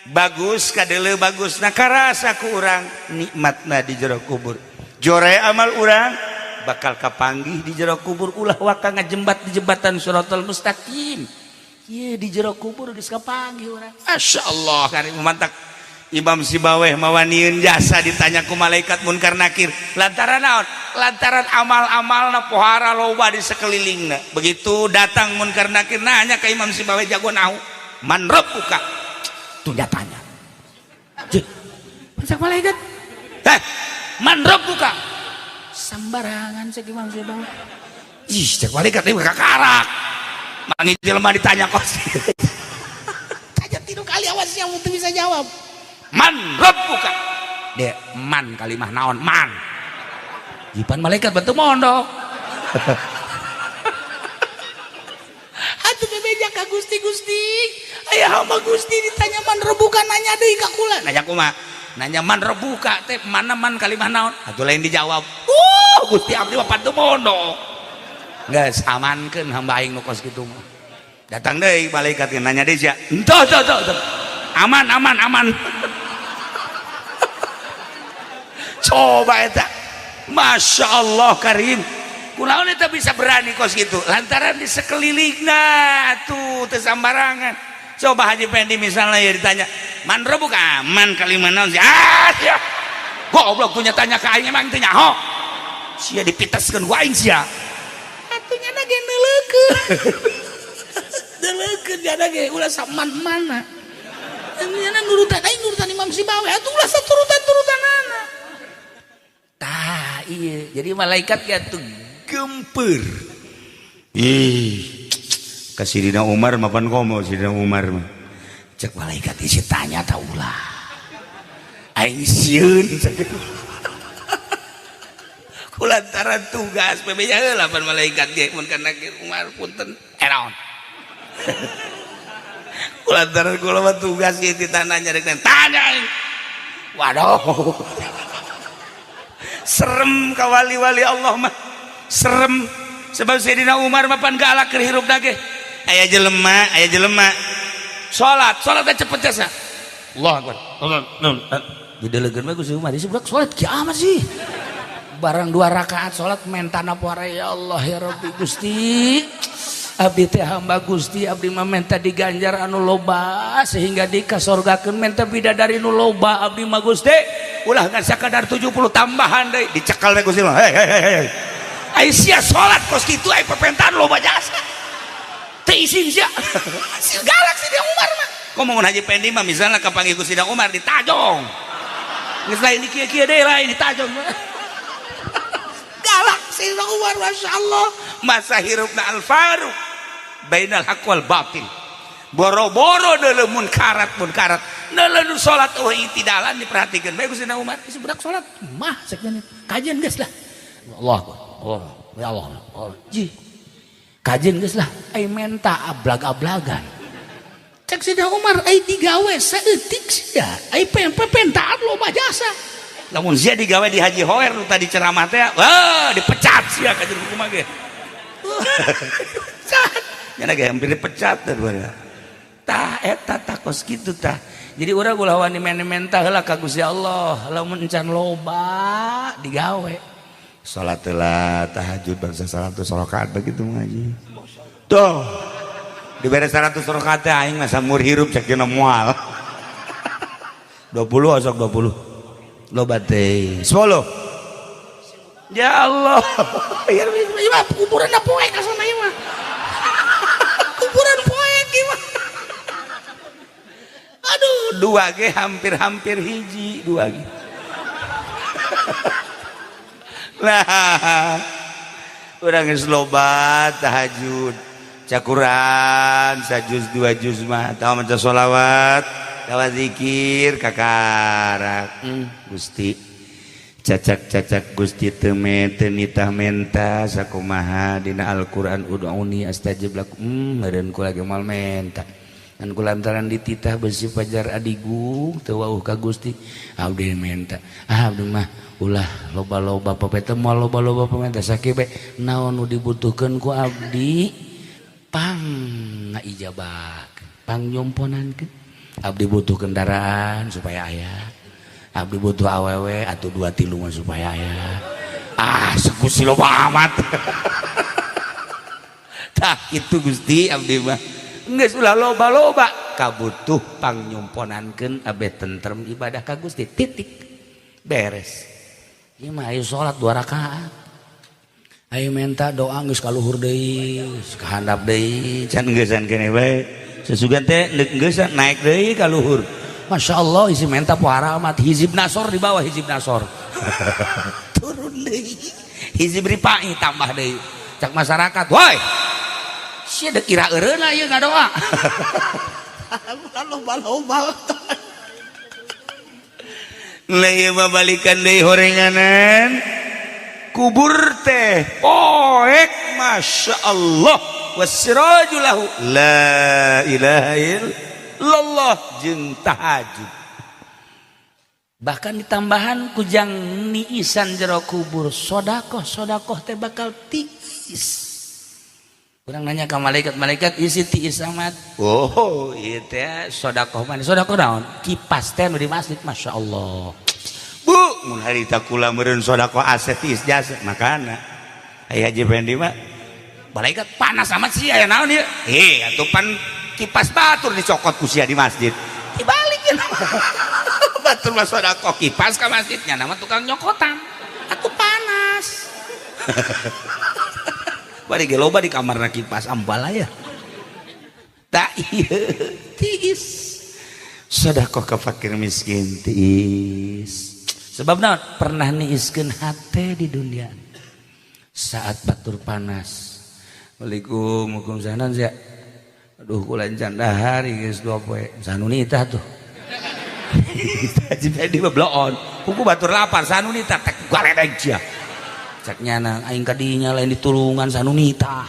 Bagus kadele bagus nah karasa ku urang nikmatna di jero kubur. Jore amal urang bakal kapanggih di jero kubur ulah waka ngajembat di jembatan Shiratal Mustaqim. Ye di jero kubur geus kapanggih urang. Masya Allah karim mantak Imam Sibaweh mawanieun jasa ditanya ku malaikat munkar nakir lantaran naon? Lantaran amal-amalna pohara loba di sekelilingna. Begitu datang munkar nakir nanya ke Imam Sibaweh jago nahu man rabbuka? Tuh tanya. Cek. Masak malaikat. Heh, man rabbuka? Sambarangan cek Imam Sibaweh. Ih, cek malaikat ini kakarak. Mangi jelema ditanya kos. Tanya tilu kali awas yang untuk bisa jawab. Man rabbuka? Dia man kalimah naon man. Jipan malaikat bentuk mondok. Atuh bebeja ka Gusti Gusti. Aya hamba Gusti ditanya man rebuka nanya deui ka kula. Nanya kumaha? Nanya man rebuka teh mana man kalimah naon? Atuh lain dijawab. Gusti abdi mah pantu mondok. Geus amankeun hamba aing nu kos kitu mah. Datang deui malaikat nanya deui sia. Entah entah entah. Aman aman aman. Coba eta. Masya Allah karim. Kunaon eta bisa berani kos gitu lantaran di sekelilingna tuh teu sambarangan. Coba Haji Pendi misalnya ya ditanya man rebuka man kalimah naon sih? Ah sia. Goblok tuh tanya ka aing emang teu nyaho. Sia dipiteskeun ku aing sia. Atuh nya ge neuleukeun. Neuleukeun jana ge ulah saman-mana. Nya nurutan aing nurutan Imam Sibaweh atuh ulah saturutan-turutanana. Tah iya jadi malaikat ya tuh gemper. Ih, ka Sidina Umar mapan komo Sidina Umar mah. Cek malaikat isi tanya ta ulah. Aing sieun. Kulantaran tugas bebeja heula pan malaikat ge mun kana Umar punten. Naon. Kulantaran kula mah tugas ieu ditanya rek tanya aing. Waduh. Serem ka wali-wali Allah mah. Serem sebab Sayyidina Umar mah pan galak keur hirup ge. Aya jelema salat, salat teh cepet jasa. Allah akbar. Didelegeun mah Gusti Umar, budak salat kiamat sih. Barang 2 rakaat salat mentana poare ya Allah ya Rabbi Gusti. Abdi teh hamba Gusti, abdi mah menta diganjar anu loba sehingga dikasorgakeun menta bidadari nu loba abdi mah Gusti. Ulah ngan sakadar 70 tambahan deui dicekal we Gusti mah. Hei hei hei. Ai sia salat kos kitu ai pepentaan loba jasa. Teu isin sia. Galak sih dia Umar mah. Komo mun Haji Pendi mah misalnya kapanggih ku Sidang Umar ditajong. Geus lain di kieu-kieu deui, lain ditajong. Galak Sidang Umar, Masya Allah. Masa hirupna al faruq bainal haq wal batil. Boro-boro deuleu munkarat munkarat. Deuleu nu salat eueuh itidalan diperhatikeun bae ku Sidang Umar. Geus budak salat mah cek kajian geus lah. Allah Allah ya Allah. Allah. Ji. Kajian geus lah ai menta ablag-ablagan. Cek Sidang Umar ai digawe saeutik sia. Ai pentaan loba jasa. Lamun sia digawe di Haji Hoer nu tadi ceramah teh, wah dipecat sia ka jeung kumaha ge. Nya ge hampir dipecat teh. Tah eta takos kitu tah. Jadi urang ulah wani menta heula ka Gusti Allah, lamun encan loba digawe. Salat heula tahajud bangsa 100 rakaat begitu ngaji. Tuh. Dibere 100 rakaat teh aing mah samur hirup cek dina moal. 20 osok 20. Loba teh. 10. Ya Allah. Ya mah kuburan poek asana ieu mah. Kuburan poek ieu mah. Aduh, dua ge hampir-hampir hiji, dua ge. Nah, urang geus loba tahajud, cakuran sajuz dua juz mah, tahu maca sholawat, tawa zikir kakarak. Gusti, cacak-cacak Gusti teu teu nitah menta sakumaha dina Al-Qur'an ud'uni astajib lakum. Meureun kula ge moal menta. Ngan kulantaran dititah besi pajar adigung teu wauh ka Gusti, abdi menta. Ah abdi mah ulah loba-loba papeta moal loba-loba pamenta sakieu bae naon nu dibutuhkeun ku abdi pang ngaijabah, pang nyomponankeun. Abdi butuh kendaraan supaya aya. Abdi butuh awewe atau dua tilu mah supaya aya. Ah Gusti loba amat. Tah kitu Gusti abdi mah. Geus ulah loba-loba kabutuh pang nyomponankeun abeh tentrem ibadah ka Gusti titik beres. Ieu mah ayo salat 2 rakaat. Ayo menta doa geus ka luhur deui, geus ka handap deui, can geusan keneh bae. Sesugan teh geus naik deui ka luhur. Masya Allah isi menta pohara amat hizib nasor di bawah hizib nasor. Turun deui. Hizib ripai tambah deui. Cak masyarakat, woi. Sia dek kira eureuna ieu ngadoa. Loba-loba. Lah ieu mah balikan deui horenganan. Kubur teh poek Masya Allah. Wasiraju lahu la ilaha illallah jeung tahajud. Bahkan ditambahan kujang niisan jero kubur sodakoh sodakoh teh bakal tiis. Kurang nanya ke malaikat, malaikat isi tiis amat. Oh, ieu teh sodakoh mana? Sodakoh naon? Kipas teh nu di masjid, Masya Allah. Bu, mun harita kula meureun sodakoh aset tiis jasa, makana. Aya Haji Pendi mah malaikat panas amat sih aya naon ieu? Eh, atuh pan kipas batur dicokot ku sia di masjid. Dibalikin. Batur mah sodakoh kipas ka masjidnya nama tukang nyokotan. Atuh panas. Bari ge loba di kamarna kipas ambal aya. Tak ieu tiis. Sedekah ka fakir miskin tiis. Sebab naon? Pernah niiskeun hate di dunia. Saat batur panas. Waalaikum waalaikumsalam sia. Aduh kula encan dahar geus 2 poe. Sanunita tuh. Haji Pendi mah bloon. Kuku batur lapar sanunita tek galedeg sia. Cek nyana aing ka dinya lain ditulungan sanunita.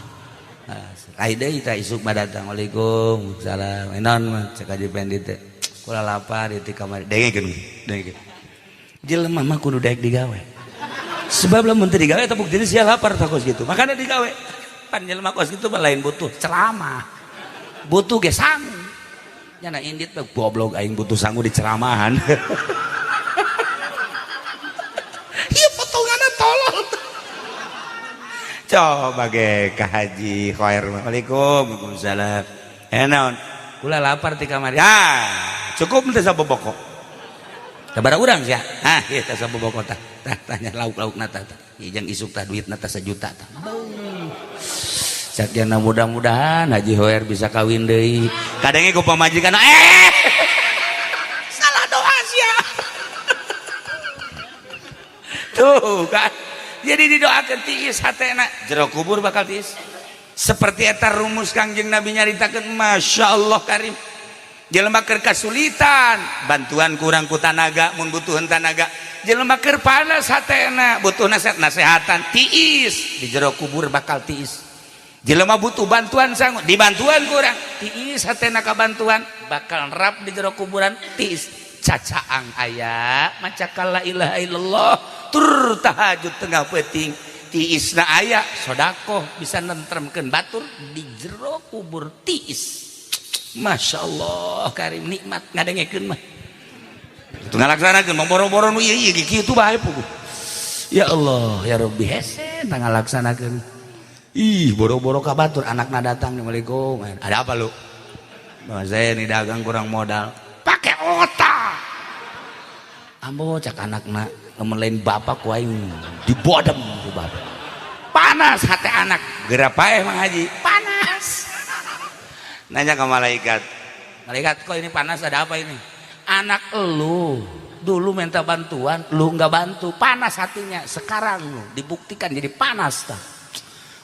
Lain deui tah isuk mah datang. Waalaikumsalam. Enon mah cek Haji Pendi teh. Kula lapar di kamar. Dengekeun, dengekeun. Jelema mah kudu daek digawe. Sebab lamun teu digawe eta bukti sia lapar tah kos kitu. Makana digawe. Pan jelema kos kitu mah lain butuh ceramah. Butuh ge sangu. Nyana indit mah goblok aing butuh sangu di ceramahan. Ieu potonganna tolol. Coba ge ka Haji Khair. Waalaikum waalaikumsalam. Eh naon? Kula lapar ti kamari. Ah, cukup teh saboboko. Sabaraha urang sia? Ah, ieu teh saboboko tah. Tah tanya lauk-laukna tah. Ieu jeung isuk tah duitna tah 1 juta tah. Sakiana mudah-mudahan Haji Hoer bisa kawin deui. Kadangnya ku pamajikan Tuh kan, jadi didoakan tiis hatena, jero kubur bakal tiis. Seperti eta rumus Kangjeng Nabi nyaritakeun, Masya Allah karim. Jelema keur kasulitan, bantuan kurang ku tanaga, mun butuhan tanaga. Jelema keur panas hatena, butuh nasihat nasehatan, tiis, di jero kubur bakal tiis. Jelema butuh bantuan sangu, dibantuan kurang, tiis hatena ka bantuan, bakal rap di jero kuburan, tiis. Cacaang aya maca la ilaha illallah tur tahajud tengah peuting, tiisna aya sodakoh bisa nentremkeun batur, di jero kubur tiis. Masya Allah karim, nikmat ngadengekeun mah. Itu ngalaksanakeun mah boro-boro nu ieu ieu kitu bae puguh. Ya Allah ya Rabbi, hese ngalaksanakeun. Ih, boro-boro ka batur, anakna datang, "Assalamualaikum, ada apa lu?" "Bah, saya ini dagang kurang modal." "Pakai otak." Ambo cak anakna, lamun lain bapak ku aing dibodem ku bapak. Panas hati anak. Geura paeh, Mang Haji. Panas. Nanya ke malaikat. "Malaikat, kok ini panas, ada apa ini?" "Anak elu dulu minta bantuan, lu nggak bantu, panas hatinya. Sekarang lu dibuktikan jadi panas tah."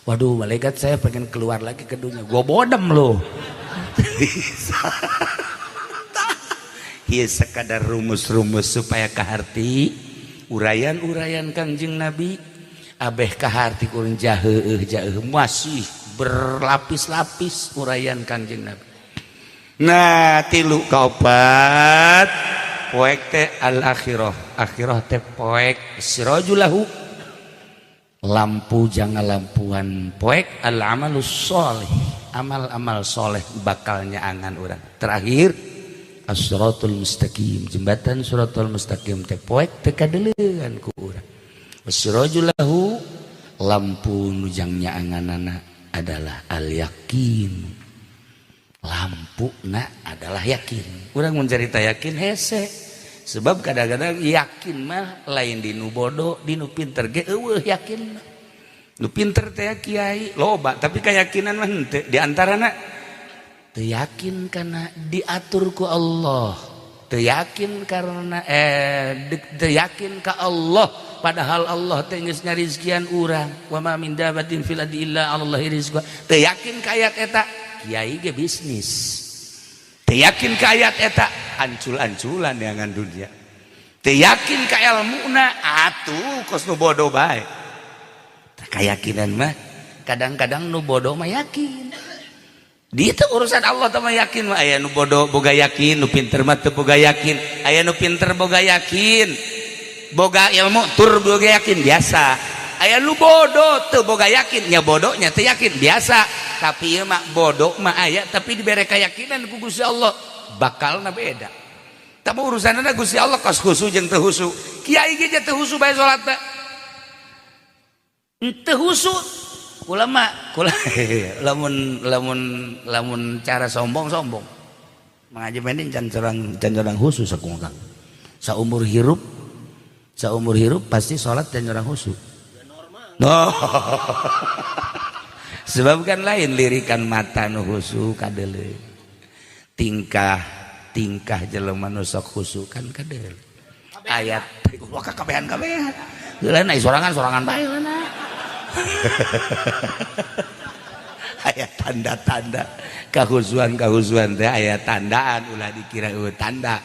"Waduh, malaikat, saya pengen keluar lagi ke dunia." "Gua bodem lu." Ieu sekadar rumus-rumus supaya kaharti uraian-uraian Kangjeng Nabi, abeh kaharti kurang jaheuh jaheuh, masih berlapis-lapis uraian Kangjeng Nabi. Nah, tilu kaopat poek teh al akhirah, akhirah teh poek sirajulahu, lampu jangan lampuan poek al amalus soleh, amal-amal soleh bakal nyaangan urang. Terakhir as-siratul mustaqim, jembatan siratul mustaqim teh poek teu kadeleuan ku urang. Wasirajulahu, lampu nu jang nyaanganana adalah al yakin. Lampu na adalah yakin. Urang mun carita yakin hese, sebab kadang-kadang yakin mah lain di nu bodoh, di nu pinter ge eueuh yakin. Nu pinter teh kiai loba, tapi keyakinan mah henteu. Di antarana teu yakin karena diatur ku Allah, teu yakin karena teu yakin ka Allah, padahal Allah teh geus ngarizkian urang, wa ma min dabatin fil ardi illa 'alallahi rizquha. Teu yakin ka ayat eta, kiai ge bisnis. Teu yakin ka ayat eta, ancul-anculan neangan dunia. Teu yakin ka ilmuna, atuh kos nu bodoh bae. Tah, keyakinan mah kadang-kadang nu bodoh mah yakin. Di itu urusan Allah teh mah, yakin mah aya nu bodoh boga yakin, nu pinter mah teu boga yakin. Aya nu pinter boga yakin, boga ilmu tur boga yakin biasa. Aya nu bodoh teu boga yakin, nya bodohnya teu yakin biasa. Tapi ieu mah bodoh mah aya, tapi dibere keyakinan ku Gusti Allah bakalna beda. Tapi urusanna Gusti Allah kos khusu jeung teu khusu. Kiai ge teu khusu bae salat teh. Teu khusu. Ulama kula lamun lamun lamun cara sombong sombong. Mengaji mending can corang khusus aku kang. Saumur hirup pasti salat can corang khusu. No. Sebab kan lain lirikan mata nu khusu kadeuleu. Tingkah tingkah jelema nu sok khusu kan kadeuleu. Ayat wah kabehan-kabehan. Heula na sorangan sorangan bae heula. Aya tanda-tanda kahusuan-kahusuan teh, aya tandaan, ulah dikira eueuh tanda.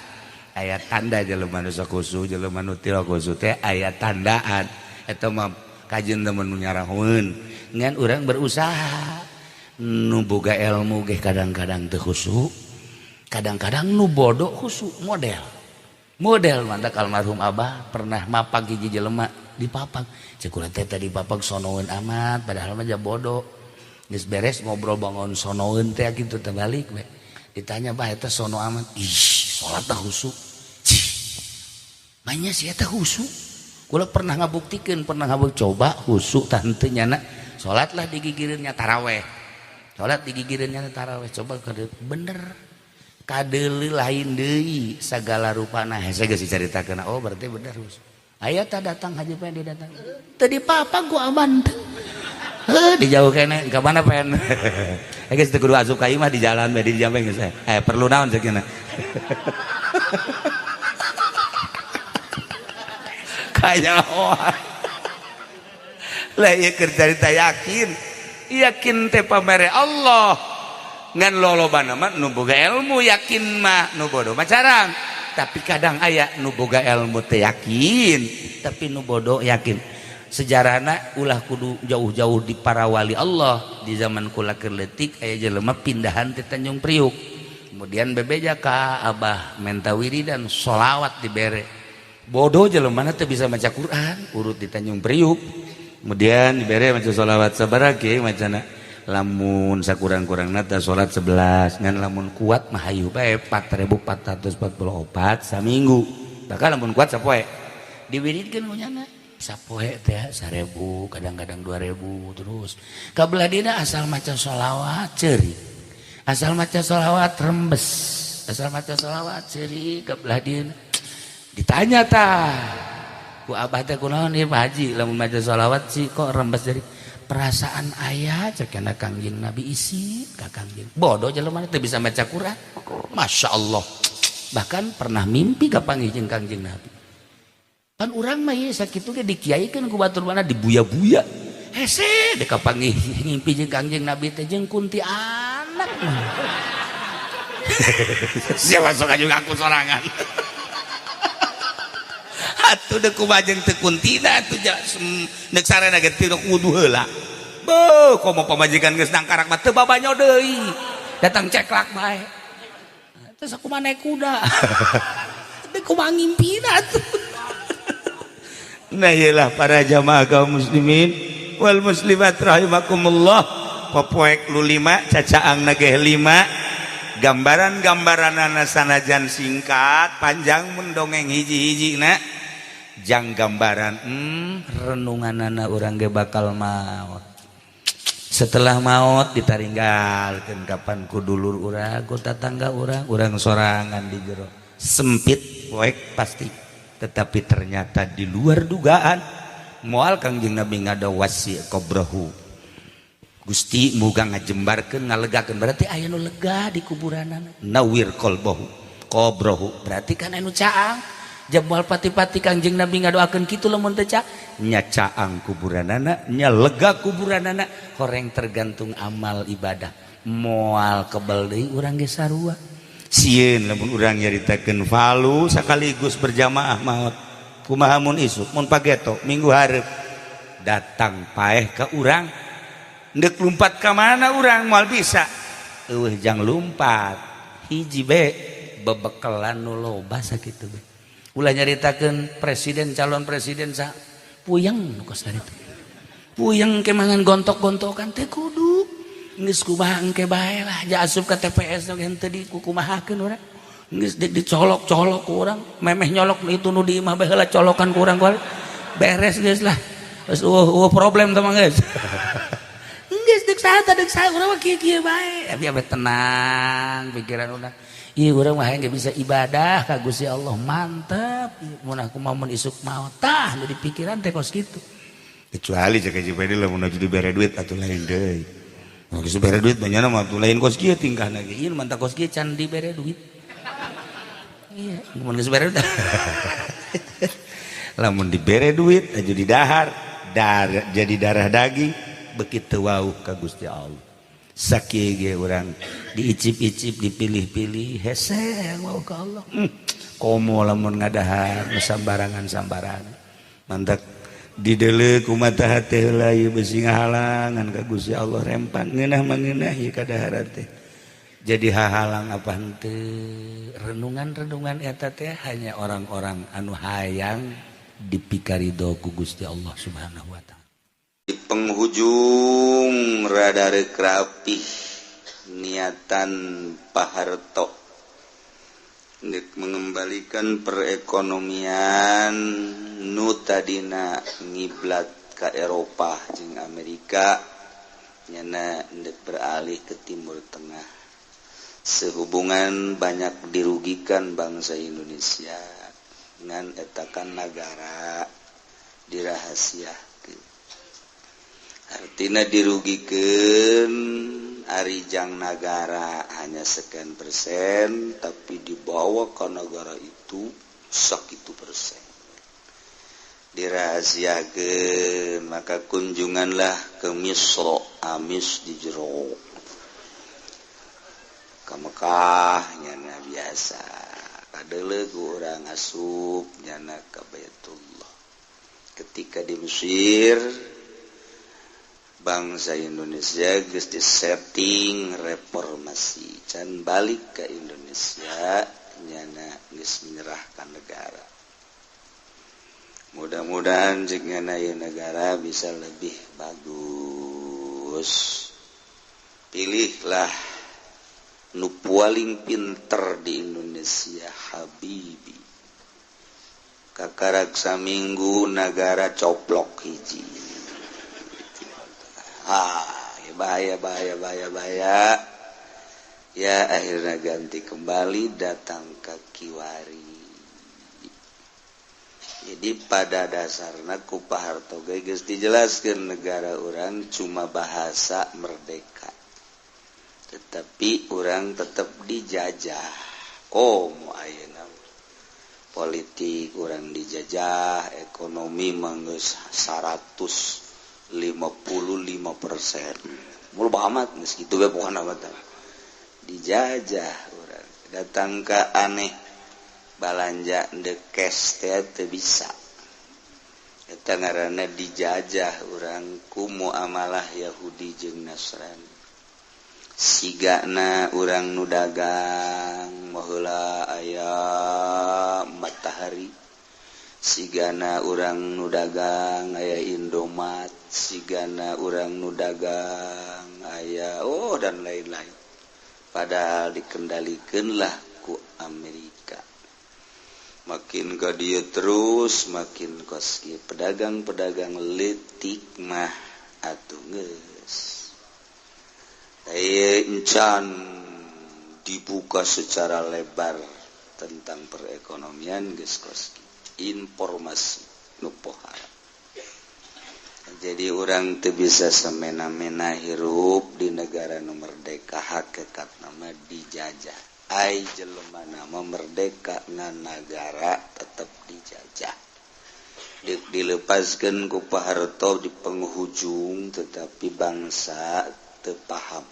Aya tanda jelema nu sok khusu, jelema nu teu khusu teh aya tandaan. Eta mah kajeun temen nu nyarahoeun. Ngan urang berusaha, nu boga ilmu ge kadang-kadang teu khusu, kadang-kadang nu bodoh khusu model. Model mantak almarhum Abah pernah mapag hiji jelema, dipapag. Cek urang teh tadi papag sonoeun amat, padahal mah bodoh. Geus beres ngobrol bangun sonoeun teh kitu teh balik we. Ditanya, "Bah, eta sono amat." "Ih, salat teh khusu." Cih. Manya si eta khusu. Kula pernah ngabuktikeun, pernah ngabuk coba khusu tah henteu nyana. Salatlah digigireunnya taraweh. Salat digigireunnya taraweh, coba bener. Kadeuleu lain deui sagala rupana. Hese geus dicaritakeun. Oh, berarti bener khusu. Aya tah datang Haji Pendi datang. Teu dipapag ku aman teh. Heuh, di jauh kene ka mana pen. Eh, geus teu kudu asup ka imah, di jalan bae di jambe geus. Eh, perlu naon ceukina. Kanyahoan lah ieu keur carita yakin. Yakin teh pamere Allah. Ngan lolobana mah nu boga ilmu yakin mah, nu bodoh mah carang. Tapi kadang aya nu boga ilmu teh yakin, tapi nu bodoh yakin. Sejarahna ulah kudu jauh-jauh di para wali Allah. Di zaman kula keur leutik aya jelema pindahan ti Tanjung Priuk. Kemudian bebeja ka abah menta wiridan sholawat dibere. Bodoh jelema teh bisa maca Quran, urut di Tanjung Priuk. Kemudian dibere maca sholawat sabaraha kieu macana. Lamun sakurang-kurangna teh salat 11 ngan lamun kuat mah hayu bae 4444 saminggu. Bahkan lamun kuat sapoe. Diwiridkeun ku nyana. Sapoe teh 1000, kadang-kadang 2000 terus. Kabelah dina asal maca sholawat ceurik. Asal maca sholawat rembes. Asal maca sholawat ceurik kabelah dina. Ditanya tah ku abah teh kunaon ieu Pak Haji lamun maca sholawat sih kok rembes jadi perasaan ayah cekena Kangjeng Nabi isi ka Kangjeng. Bodoh jelema teh bisa maca Quran. Masya Allah. Bahkan pernah mimpi kapanggih jeung Kangjeng Nabi. Kan urang mah ieu sakitu ge dikiaikeun ku batur mana dibuya-buya. Hese dek kapanggih ngimpi jeung Kangjeng Nabi teh jeung kuntianak mah. Siapa sok aju ngaku sorangan. Atuh deuk kumaha jeung teu kuntina atuh neuk sarena ge teu kudu heula. Beuh, komo pamajikan geus nangkarak mah teu babanyo deui. Datang ceklak bae. Terus aku mah naik kuda. Deuk kumaha ngimpina atuh. Nah iyalah para jamaah kaum muslimin wal muslimat rahimakumullah. Popoek lu 5 cacaang nageh 5 gambaran-gambaranana sanajan singkat panjang mun dongeng hiji-hiji na jang gambaran renunganana urang ge bakal maot. Setelah maot ditaringgalkeun kapan ku dulur urang ku tatangga urang, urang sorangan di jero sempit poek pasti. Tetapi ternyata di luar dugaan moal Kangjeng Nabi ngada wasi qabrahu. Gusti muga ngajembarkeun ngalegakeun berarti aya nu lega di kuburanana. Nawir qalbahu qabrahu berarti kan anu caang. Jam moal pati-pati Kangjeng Nabi ngadoakeun kitu lamun teu caang nya caang kuburanana nya lega kuburanana horeng tergantung amal ibadah. Moal kebel deui urang ge sarua. Sieun lamun urang nyaritakeun falu sekaligus berjamaah maot. Kumaha mun isuk mun pageto minggu hareup datang paeh ka urang ndek lumpat ka mana urang moal bisa. Eueuh jang lumpat hiji be bebekelan nu loba sakitu be. Ulah nyaritakeun presiden calon presiden sa puyeng nu kos kitu. Puyeng ke mangan gontok-gontokan teh kudu geus kumaha engke bae lah ja asup ka TPS nu henteu dikukumahakeun urang. Geus dicolok-colok ku urang, memeh nyolok itu nu di imah bae heula colokan ku urang beres geus lah. Geus eueuh problem teh mah geus. Geus deuk saha teh deuk saha urang mah kieu-kieu bae. Tapi abeh tenang pikiran urang. Ieu urang mah hayang bisa ibadah ka Gusti Allah mantep. Mun aku mah mun isuk maot tah nu di pikiran teh kos kitu. Kecuali cek Haji Pedi lamun aju dibere duit atuh lain deui. Mun geus dibere duit banyana mah atuh lain kos kieu tingkahna ge. Ieu mantap kos kieu can dibere duit. Iya, mun geus bere duit. Lamun dibere duit aju didahar, dar jadi darah daging begitu wauh ka Gusti Allah. Sakieu ge urang diicip-icip dipilih-pilih hese wauh ka Allah. Komo lamun ngadahar sambarangan-sambarangan. Mantak dideuleu ku mata hate heula ieu besi ngahalangan ka Gusti Allah rempang ngeunah mah ngeunah ieu kadaharan teh. Jadi hahalang apa henteu renungan-renungan eta teh hanya orang-orang anu hayang dipikarido ku Gusti Allah Subhanahu wa taala. Di penghujung rada rek rapih niatan Pak Harto untuk mengembalikan perekonomian nu tadina ngiblat ke Eropa jeung Amerika nyana ndek beralih ke Timur Tengah. Sehubungan banyak dirugikan bangsa Indonesia dengan etakan negara dirahasiakeun. Artinya dirugikan arijang nagara hanya sekian persen tapi dibawa ke negara itu segitu persen. Dirahasiakeun maka kunjunganlah ke Misro amis di jero ke Mekah nyana biasa kadeuleu ku urang asup nyana ka Baitullah. Ketika di Mesir bangsa Indonesia geus disetting reformasi can balik ke Indonesia nyana geus menyerahkan negara. Mudah-mudahan jika negara bisa lebih bagus. Pilihlah nu paling pinter di Indonesia, Habibie. Kakarak saminggu nagara coplok hiji. Ah, bahaya bahaya bahaya bahaya. Ya akhirnya ganti kembali datang ke Kiwari. Jadi pada dasarnya ku Pak Harto ge geus dijelaskeun negara urang cuma bahasa merdeka. Tetapi urang tetap dijajah. Komo ayeuna politik urang dijajah, ekonomi mah geus 155%. Mul amat geus kitu ge pokona mah dijajah urang. Datang ka aneh balanja de cash teh teu bisa. Eta ngaranna dijajah urang ku muamalah Yahudi jeung Nasrani. Sigana urang nu dagang baheula aya Matahari, sigana urang nu dagang aya Indomat, sigana urang nu dagang aya oh dan lain-lain. Padahal dikendalikeun lah ku Amerika. Makin ka dieu terus makin kos kieu pedagang-pedagang leutik mah atuh geus. Encan dibuka secara lebar tentang perekonomian geus kos kieu. Informasi nu pohara. Jadi urang teu bisa semena-mena hirup di negara nu merdeka, hakikatna mah dijajah. Ai jelema nama merdeka na nagara tetep dijajah. Dilepaskeun ku Pak Harto di penghujung, tetapi bangsa teu paham.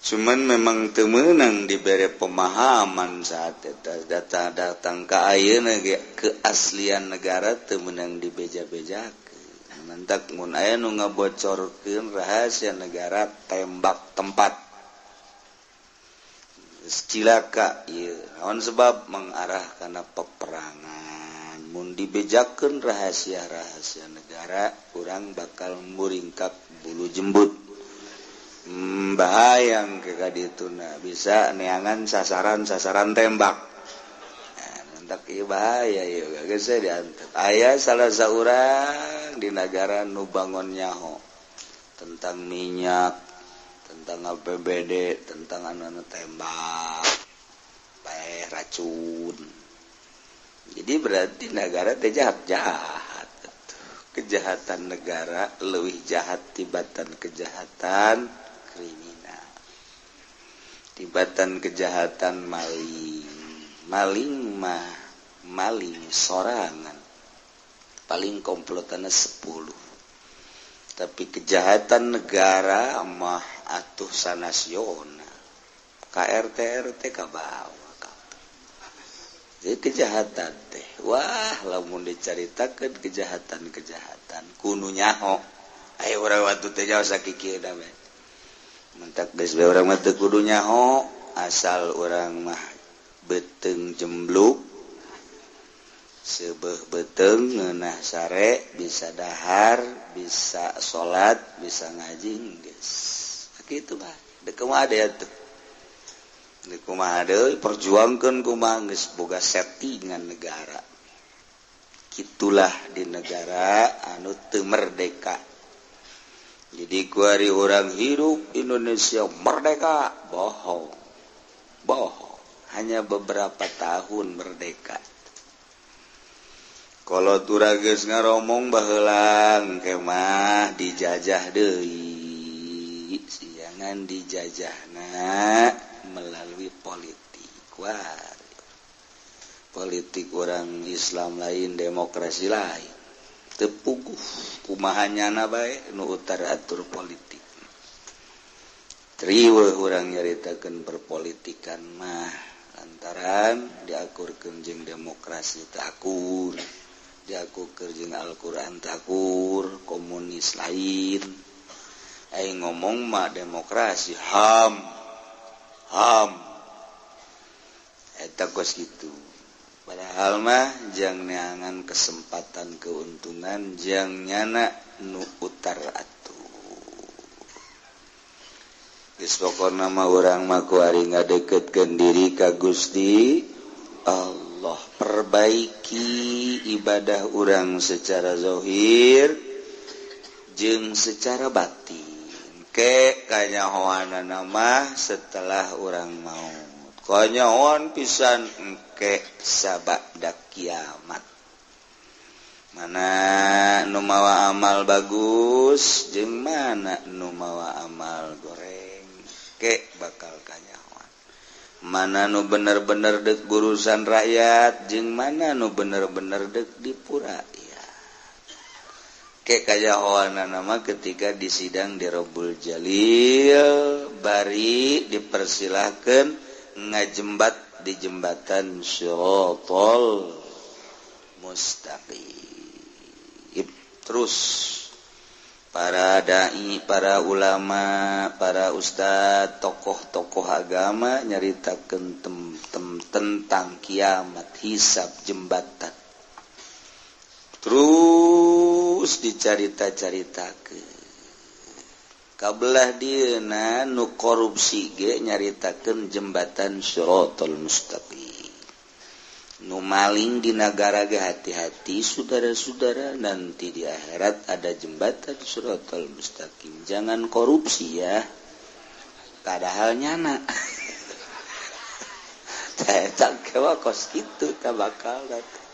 Cuman memang teu meunang dibere pemahaman saat eta data datang ka ayeuna ge keaslian negara teu meunang dibeja-bejakeun. Mantak mun aya nu ngabocorkeun rahasia negara tembak tempat. Cilaka ieu naon sebab mengarah kana peperangan. Mun dibejakeun rahasia-rahasia negara urang bakal muringkak bulu jembut. Bahayang ke kadituna bisa neangan sasaran-sasaran tembak. Nah, mentak ieu bahaya ieu geus diantep. Aya salah saurang di nagara nu bangon nyaho tentang minyak, tentang APBD, tentang anu-anu tembak, paeh racun. Jadi berarti negara teh jahat-jahat. Kejahatan negara leuwih jahat tibatan kejahatan kriminal. Tibatan kejahatan maling. Maling mah maling sorangan. Paling komplotannya 10. Tapi kejahatan negara mah atuh sanasional. KRT RT ka bawah. Jadi kejahatan teh wah lamun dicaritakeun kejahatan-kejahatan kudu nyaho. Ayo urang waktu teh jauh sakikieu da we. Mentak geus bae urang mah teu kudu nyaho, asal urang mah beuteung jembluk. Seubeuh beuteung ngeunah sare, bisa dahar, bisa salat, bisa ngaji geus. Kitu mah deuk kumaha deui atuh. Deuk kumaha deui perjuangkeun kumaha geus boga settingan negara. Kitulah di negara anu teu merdeka. Jadi kuari orang hidup Indonesia merdeka, bohong. Bohong. Hanya beberapa tahun merdeka. Kalau turageus ngaromong baheula kemah dijajah deui, siangan dijajahna melalui politik. Wah. Politik orang Islam lain, demokrasi lain. Teu puguh kumaha nyana bae nu utar atur politik. Riweuh urang nyaritakeun perpolitikan mah lantaran diakurkeun jeung demokrasi teu akur, diakurkeun jeung Al-Qur'an teu akur, komunis lain. Aing ngomong mah demokrasi HAM HAM eta kos kitu. Padahal mah jang neangan kesempatan keuntungan jang nyana nu utar atur. Geus pokona mah urang mah kuari ngadeukeutkeun diri ka Gusti Allah, perbaiki ibadah urang secara zahir jeung secara batin. Ke kanyahoanana mah setelah urang maut. Kanyahoan pisan engke sabada kiamat. Mana nu mawa amal bagus jeung mana nu mawa amal goreng. Ke bakal kanyahoan. Mana nu bener-bener dek urusan rakyat jeung mana nu bener-bener dek dipura ya. Ke kanyahoanana mah ketika di sidang di Robbul Jalil bari dipersilahkeun ngajembat di jembatan Shiratal Mustaqim. Terus para dai, para ulama, para ustad, tokoh-tokoh agama nyaritakeun tentang kiamat, hisab, jembatan. Terus dicarita-caritakeun. Kabelah dieuna nu korupsi ge nyaritakeun jembatan Shiratal Mustaqim. Nu maling di nagara ge hati-hati saudara-saudara, nanti di akhirat ada jembatan Shiratal Mustaqim. Jangan korupsi ya. Padahal nyana. Eta kewa kos kitu ta bakal datang.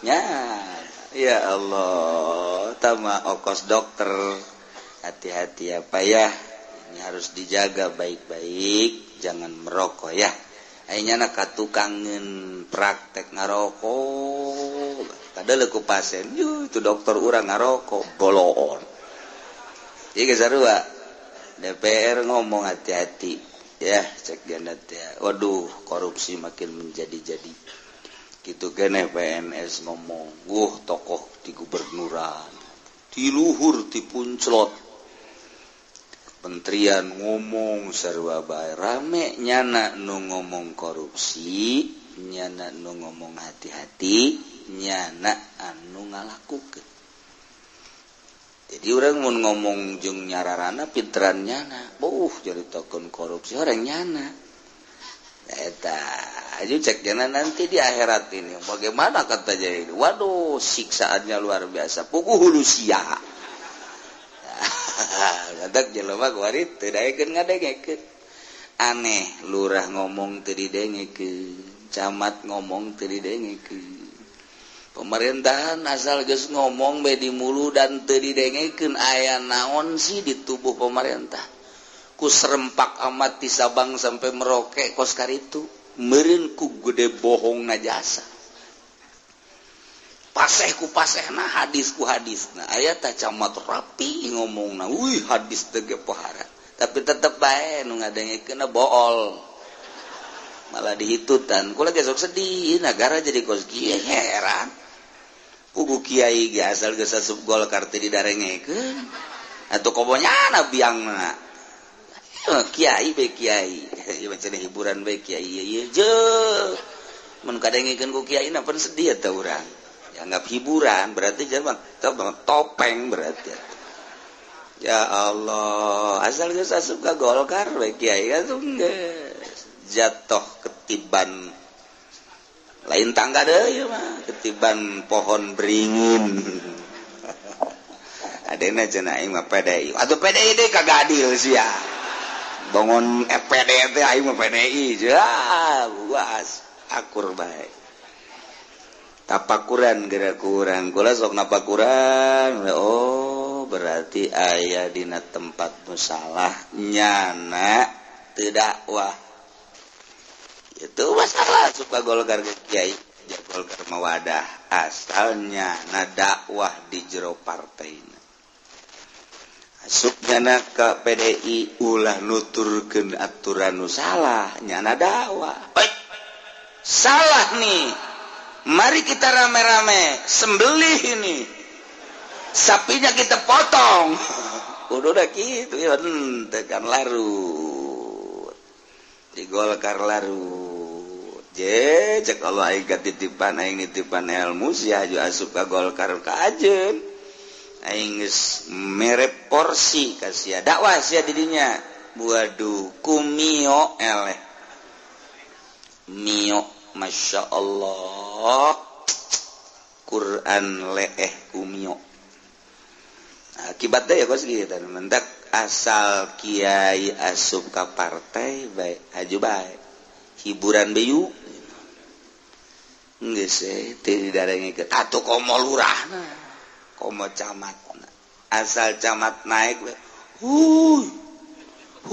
Nya, ya Allah, tama okos dokter. Hati-hati ya Pak ya. Ini harus dijaga baik-baik, jangan merokok ya. Ayeuna na ka tukangeun praktek ngarokok. Kadeuleuk ku pasien, yuh itu dokter urang ngarokok, boloon. Ieu geus sarua. DPR ngomong hati-hati ya, cek gana teh. Waduh, korupsi makin menjadi-jadi. Kitu keneh PNS ngomong, wuh tokoh di gubernuran, di luhur di punclot. Kementerian ngomong sarua bae rame nyana nu ngomong korupsi, nyana nu ngomong hati-hati, nyana anu ngalakukeun. Jadi urang mun ngomong jeung nyararana pinteran nyana, beuh caritakeun korupsi orang nyana. Eta aju cek nyana nanti di akhirat ini bagaimana kata jadi, waduh siksaannya luar biasa, puguh hulu sia. Lantak jelema kuari teu daekeun ngadengekeun. Aneh lurah ngomong teu didengekeun, camat ngomong teu didengekeun. Pemerintahan asal geus ngomong bae di mulu dan teu didengekeun aya naon sih di tubuh pemerintah. Ku serempak amat di Sabang sampai Merauke kos karitu, meureun ku gede bohong najasa. Paseh ku pasehna, hadis ku hadisna. Aya tah camat rapi ngomongna, wih hadis teh ge pohara. Tapi tetep bae nu ngadengekeunna bool. Malah dihitutan. Kula ge sok sedih, nagara jadi kos kieu heran. Pugu kiai ge asal geus asup Golkar teh didarengekeun. Atuh komo nyana biangna. Kiai be kiai. Ieu mah cenah hiburan be kiai ieu je. Mun kadengekeun ku kiai na pun sedih eta urang. Anggap hiburan berarti jangan topeng berarti. Ya Allah, asal geus asup ka Golkar we kiai atuh geus jatuh ketiban lain tangga deui mah, ketiban pohon beringin. Adena cenah aing mah PDI. Atuh PDI deui kagak adil sia. Bangun FPD teh aing mah PDI. Ya, buas akur bae. Tapakuran geura kurang kula sok napakuran. Oh berarti aya dina tempat nu salah nyana teu dakwah. Itu masalah suka Golkar ke kiai, ja Golkar mawadah asalnya na dakwah di jero partaina. Asupnya na ka PDI ulah nuturkeun aturan nu salah, nyana dakwah. Baik. Salah nih. Mari kita rame-rame sembelih ini. Sapinya kita potong. Udah gitu ya, tekan larut. Di Golkar larut. Je, cek Allah aing titipan aing nitipan ilmu sia aju asup ka Golkar ka ajeun. Aing geus mere porsi ka sia dakwah sia di dinya. Waduh, kumio eleh. Mio, Masya Allah. Quran leeh kumio. Akibatnya ya kos gitu, mendak asal kiai asup ka partai bae aju bae hiburan beyu geus teu didarengekeun atuh komo lurahna komo camatna asal camat naik we huy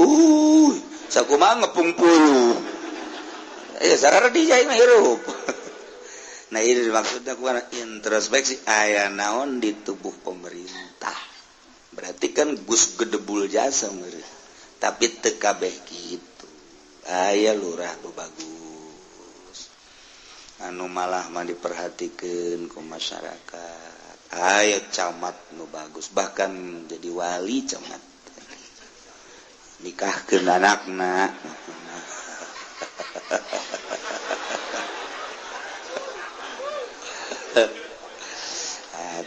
huy sakumaha ngepung puluh sarara dijai mah hirup. Nah ini maksudnya ku introspeksi aya naon di tubuh pemerintah. Berarti kan Gus gedebul jasa meureun. Tapi teu kabeh kitu. Aya lurah nu bagus. Anu malah mah diperhatikeun ku masyarakat. Aya camat nu bagus, bahkan jadi wali camat. Nikahkeun anakna.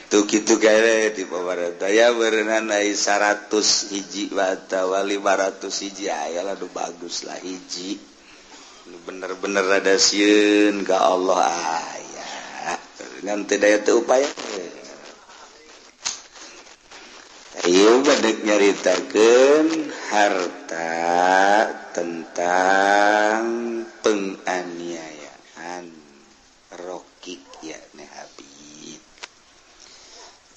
Tuh gitu kere di pemerintah ya berenang ai 100 hiji atawa 500 hiji aya lah nu bagus lah hiji nu bener-bener rada sieun ka Allah aya ngan teu daya teu upaya. Ieu badek nyaritakeun harta tentang penganiayaan rokik ya ne Habib.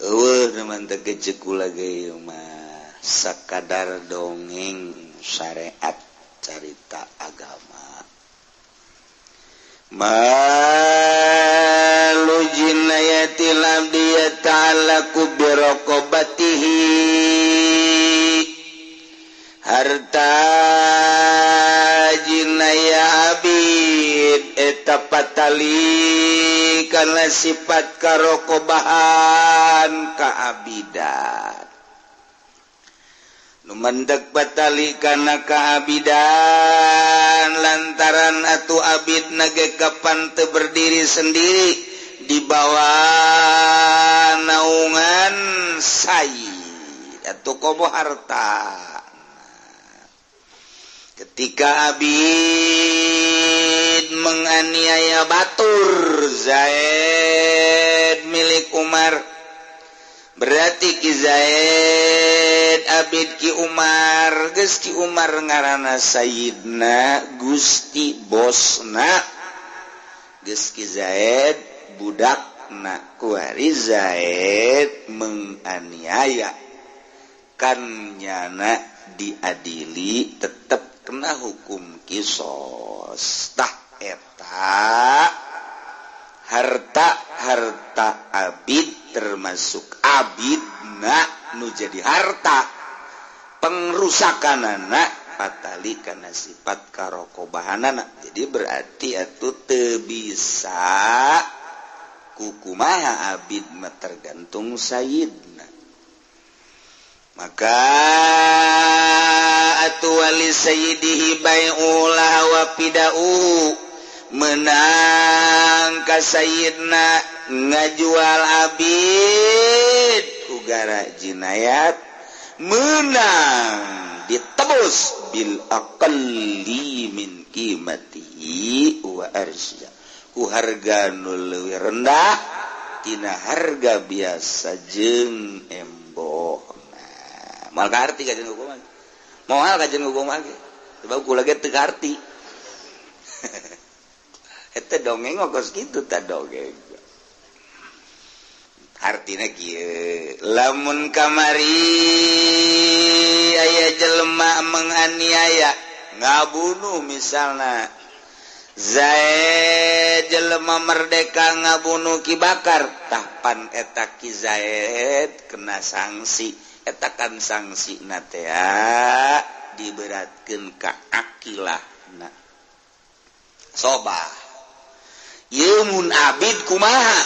Eueuh nu teu gejek kula ge mah sakadar dongeng syariat carita agama. Malu jinayatil abdi yata'allaqu bi raqabatihi harta jinaya abid eta patali karena sifat karokobahan kaabidan nu mendek patali kana kaabidan lantaran atuh abid nage kapan teu berdiri sendiri di bawah naungan sayyid atau komo harta. Ketika abid menganiaya batur Zaid milik Umar, berarti ki Zaid abid ki Umar, geus ki Umar ngaranna sayyidna Gusti bosna, geus ki Zaid budakna kuari Zaid menganiaya kan nyana diadili tetep kena hukum kisos. Tah eta harta abid termasuk abidna nu jadi harta pengrusakanana patali kana sifat karokobahanana. Jadi berarti atuh teu bisa kukumaha abid mah tergantung sayyidna. Maka atuh wali sayyidihi bai'ulah wa pida'u menang ka sayyidna ngajual abid ku gara jinayat menang ditebus bil aqalli min qimatihi wa arsya ku harga nu leuwih rendah tina harga biasa jeung embohna. Moal kaarti kajian hukum mah. Moal kajian hukum mah ge. Sebab kula ge teu kaarti. Eta dongeng kos kitu tah dongeng. Artina kieu, lamun kamari aya jelema menganiaya, ngabunuh misalna. Zaid jelema merdeka ngabunuh Ki Bakar tahpan eta Ki Zaid kena sanksi eta kan sanksi na teh diberatkeun ka akilahna sobah ieu mun abid kumaha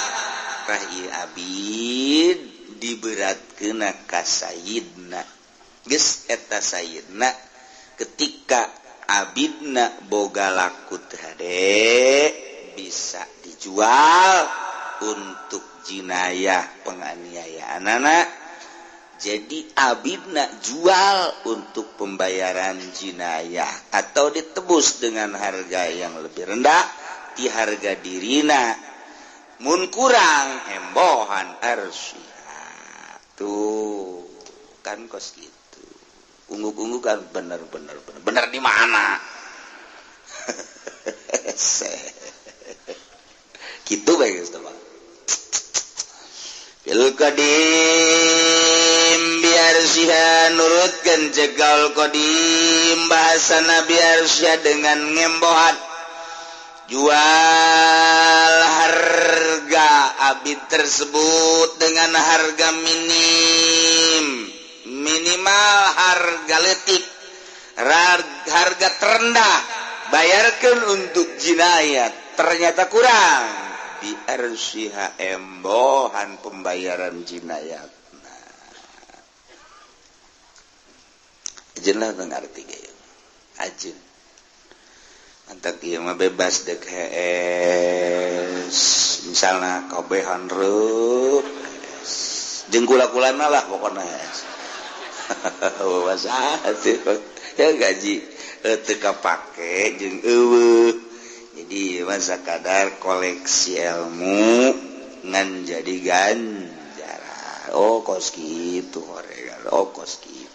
tah ieu abid diberatkeun ka sayyidna geus eta sayyidna ketika abidna boga laku hade bisa dijual untuk jinayah penganiayaan anak. Jadi abidna jual untuk pembayaran jinayah atau ditebus dengan harga yang lebih rendah di harga dirina mun kurang embohan arsiha tuh kan kos gitu. Ungguk-ungguk kan bener-bener bener di mana? Gitu bae geus teh. Fil qadim biar siha nurutkeun cegal qadim bahasana biar siha dengan ngembohan jual harga abid tersebut dengan harga minim minimal harga letik harga terendah bayarkan untuk jinayat ternyata kurang biar siha embohan pembayaran jinayat. Nah, ajin lah mengerti gaya ajin antak ieu mah bebas dek hees misalnya kabehan reup jeung kula-kulana lah pokona hees. Ya gaji teu kapake jeung eueuh. Jadi masa kadar koleksi ilmu ngan jadi ganjaran. Oh kos kitu horegan. Oh kos kitu.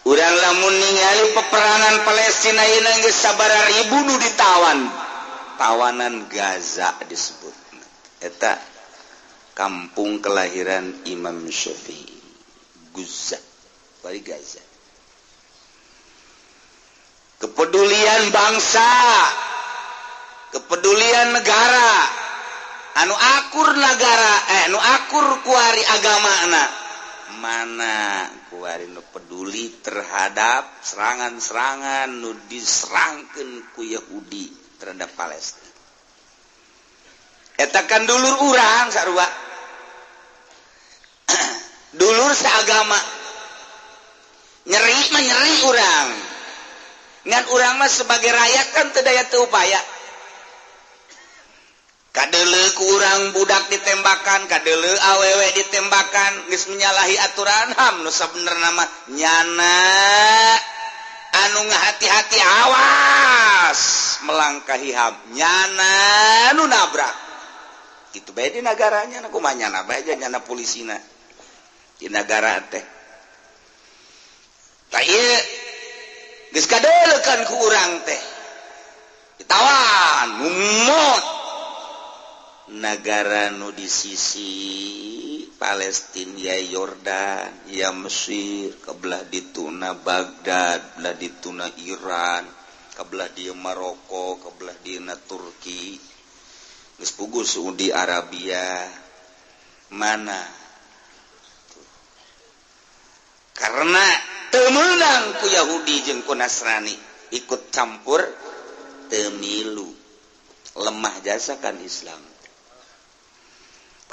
Urang lamun ningali peperangan Palestina ayeuna geus sabaraha ribu nu ditawan. Tawanan Gaza disebut. Eta kampung kelahiran Imam Syafi'i. Gaza, bari Gaza. Kepedulian bangsa, kepedulian negara, anu akur negara, anu akur kuari agamana, mana kuari nu peduli terhadap serangan-serangan nu diserangkeun ku Yahudi terhadap Palestina. Eta kan dulur urang sarua. Dulur seagama. Nyeri mah nyeri urang. Ngan urang mah sebagai rakyat kan teu daya teu upaya. Kadeuleu ku urang budak ditembakan, kadeuleu awewe ditembakan, geus menyalahi aturan HAM nu sabenerna mah nyana anu ngahati-hati awas melangkahi HAM, nyana nu nabrak. Kitu bae di nagaranya, kumaha nyana bae nyana polisina. Di nagara teh. Tah ieu geus kadeulekan ku urang teh. Ditawan, mumot. Nagara nu di sisi Palestina ya Yordan, ya Mesir, kebelah dituna Baghdad, belah dituna Iran, kebelah di Maroko, kebelah dina Turki. Geus puguh Saudi Arabia. Mana? Tuh. Karena teu meunang ku Yahudi jeung ku Nasrani ikut campur teu milu. Lemah jasa kan Islam.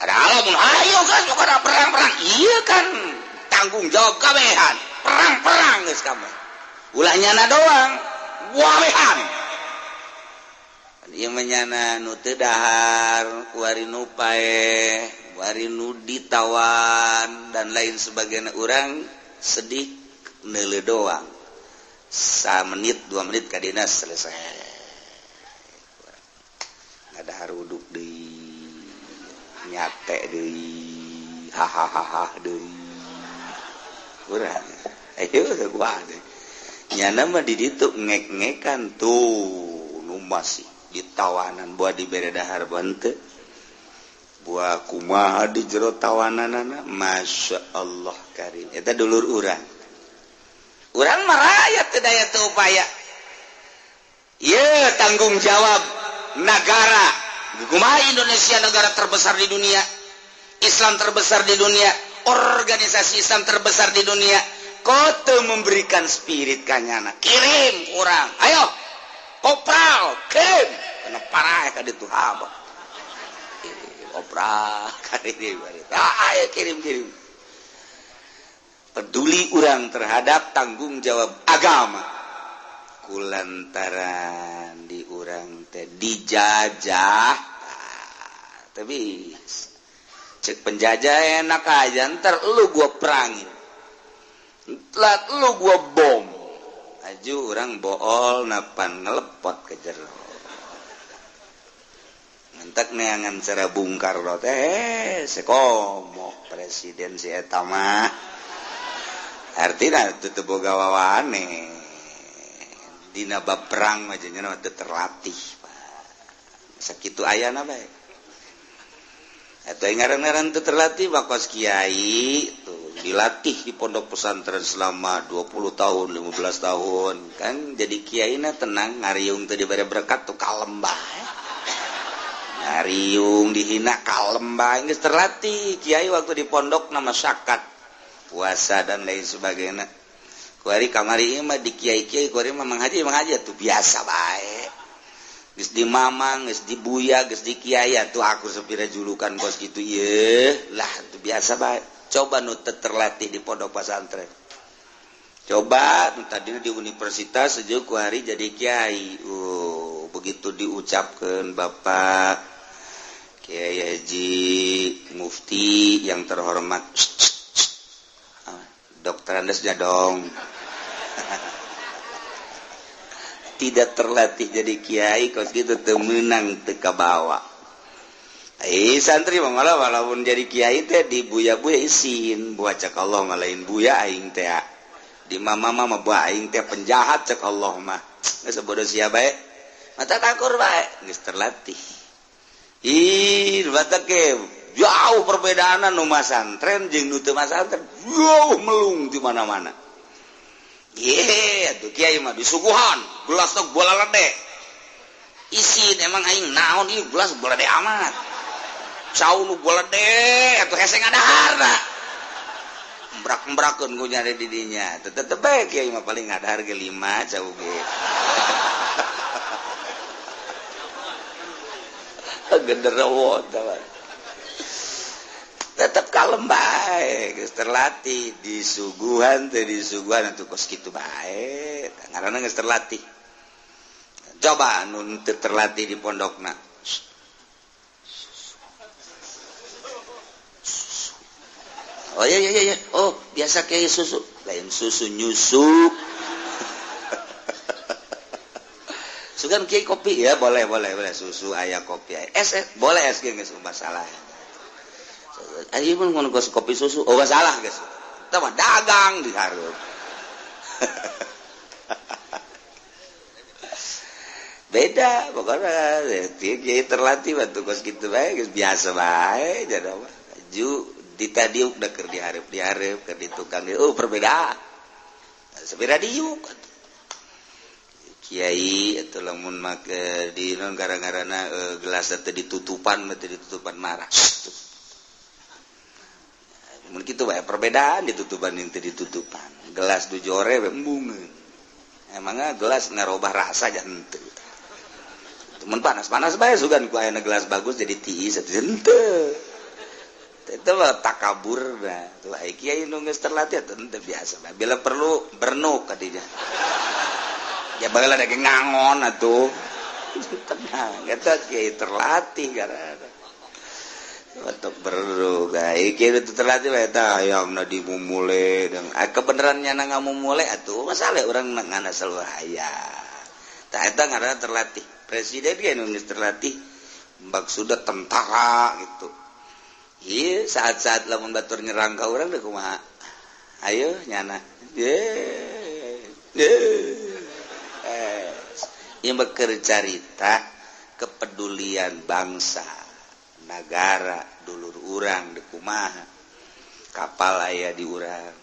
Padahal mun ayo kan bukan perang-perang, iya kan tanggung jawab kabehan, perang-perang geus kabeh. Ulah nyana doang, wawehan. Ieu mah nyana nu teu dahar, kuari nu paeh, kuari nu ditawan dan lain sebagainya urang sedih neuleuh doang. Samenit 2 menit kadina selesai. Ngadahar uduk deui. Nyate deui, hahaha deui. Urang ayo gua deh. Nyana mah di ditu ngek-ngekan tuh nu masih ditawanan buah dibere dahar bante. Buah kumaha di jero tawananana, Masya Allah karim. Eta dulur urang. Urang mah rakyat teu daya teu upaya. Ieu tanggung jawab negara. Kumaha Indonesia negara terbesar di dunia, Islam terbesar di dunia, organisasi Islam terbesar di dunia. Kau teu memberikan spirit kanyana. Kirim urang. Ayo. Kopral, kirim. Kena parah ka ditu haba. Kopral ka ditu. Ayo kirim-kirim. Peduli urang terhadap tanggung jawab agama. Kulantaran di urang teh dijajah. Tapi cek penjajah enak aja, ntar lu gua perangin, ntar lu gua bom. Aju orang bool napan ngelepot ke jero. Mentak neangan cara Bung Karno teh sekomo presiden si eta mah. Artina teu boga wawane. Dina bab perang mah nya teu terlatih, Pak. Sakitu ayana bae. Atau ngaran-ngaran teu terlatih bakos kiai tuh dilatih di pondok pesantren selama 20 tahun, 15 tahun kan jadi kiaina tenang ngariung teu dibere berkat tuh kalem bae. Ngariung dihina kalem bae geus terlatih kiai waktu di pondok nama syakat puasa dan lain sebagainya. Kuari kamari mah di kiai-kiai kuari mah manghaji tuh biasa bae. Geus di mamang, geus di buya, geus di kiai tuh aku sepira julukan bos gitu ye lah tuh biasa bae. Coba nu teu terlatih di pondok pesantren. Coba nu tadina di universitas sejuk kuari jadi kiai. Begitu diucapkeun Bapak Kiai Haji Mufti yang terhormat. Dokter Andesnya dong. Tidak terlatih jadi kiai kos gitu teu meunang teu kabawa. Santri mah malah walaupun jadi kiai teh dibuya-buya isin, buah cek Allah mah lain buya aing teh. Di mama mah buah aing teh penjahat cek Allah mah. Geus bodoh sia bae. Mata takur bae, geus terlatih. Ih, batak ke jauh perbedaan nu masantren jeung nu teu masantren, jauh melung di mana-mana. Ye, atuh kiai mah disuguhan gelas teh bola lede. Isin emang aing naon ieu gelas bola lede amat. Cau nu bola lede atuh hese ngadaharna. Embrak-embrakeun ku nyari di dinya. Tetep bae kiai mah paling ngadahar ge 5 cau ge. Genderuwo tah. Tetap kalem bae, geus terlatih disuguhan teh disuguhan atuh kos kitu bae. Ngaranna geus terlatih. Coba anu teu terlatih di pondokna. Oh iya iya iya. Oh, biasa kiai susu. Lain susu nyusu. Sugan kiai kopi ya, boleh boleh boleh susu aya kopi aya. Es boleh es ge geus masalah. Ayo mun ngono kopi susu, oh masalah geus. Eta mah dagang di hareup. Beda pokoknya kiai terlatih batu kos kitu bae geus biasa bae jadi mah. Ju ditadiuk da keur dihareup keur di tukang oh perbedaan. Sabira diuk atuh. Kiai atau lamun make di non gara-garana gelas teh ditutupan teh ditutupan marah. Mun kitu bae perbedaan ditutupan jeung teu ditutupan. Gelas du jore we embungeun. Emangna gelas ngarobah rasa jan henteu. Mun panas-panas bae sugan ku aya gelas bagus jadi tiis atuh henteu. Itu mah takabur nah. Tuh ai kiai nu geus terlatih atuh henteu biasa bae. Bila perlu bernuk ka dinya. Ya bageula da ge ngangon atuh. Tenang, eta kiai terlatih karena untuk berduga kiai itu terlatih eta hayangna dimumule dan kebenaran nya ngamumule atuh masalah urang ngana selalu hayang. Tah eta ngaranna terlatih. Presiden ge nu geus terlatih maksudna tentara gitu. Ieu saat-saat lamun batur nyerang ka urang deui kumaha? Ayo nyana. Ye. Ye. Yang bekercarita kepedulian bangsa negara dulur urang di kumaha kapal aya di urang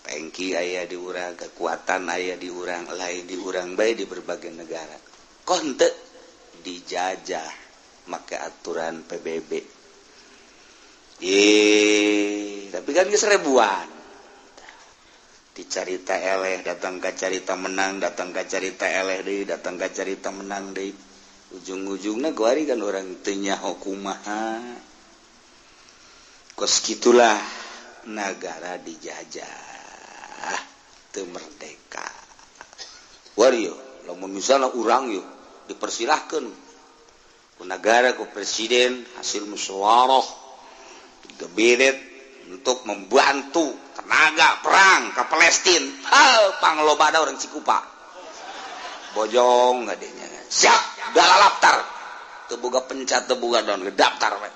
Tangki aya di urang, kekuatan aya di urang, lain di urang bae di berbagai negara. Konte dijajah make aturan PBB. Tapi kan geus ribuan. Dicarita eleh, datang ka carita menang, datang ka carita eleh deui, datang ka carita menang deui. Ujung-ujungna kuari kan orang teu nyaho kumaha. Kos kitulah nagara dijajah, teu merdeka. Wario, lamun misalna urang yeuh dipersilahkeun ku nagara ku presiden hasil musyawarah kabinet untuk membantu tenaga perang ke Palestina. Hal panglobana orang Cikupa. Bojong adanya. Siap, dalalaptar. Teu boga pencat, teu boga daun, daftar we.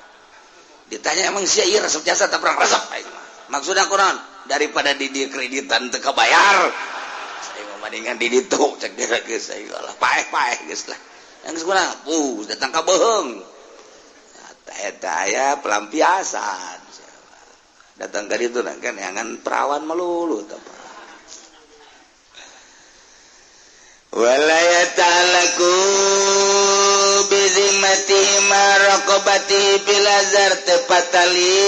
Ditanya emang sia ieu resep jasa teh perang resep aing mah. Maksudna kunaon? Daripada di dieu kreditan teu kabayar. Saya mah mendingan di ditu cek dia geus aing lah. Paeh-paeh geus lah. Yang kunaon? Datang ka beuheung. Eta aya pelampiasan. Datang ke itu kan jangan perawan melulu tepat. Wala yata'alaku bizimmati ma raqabati bil azar tepatali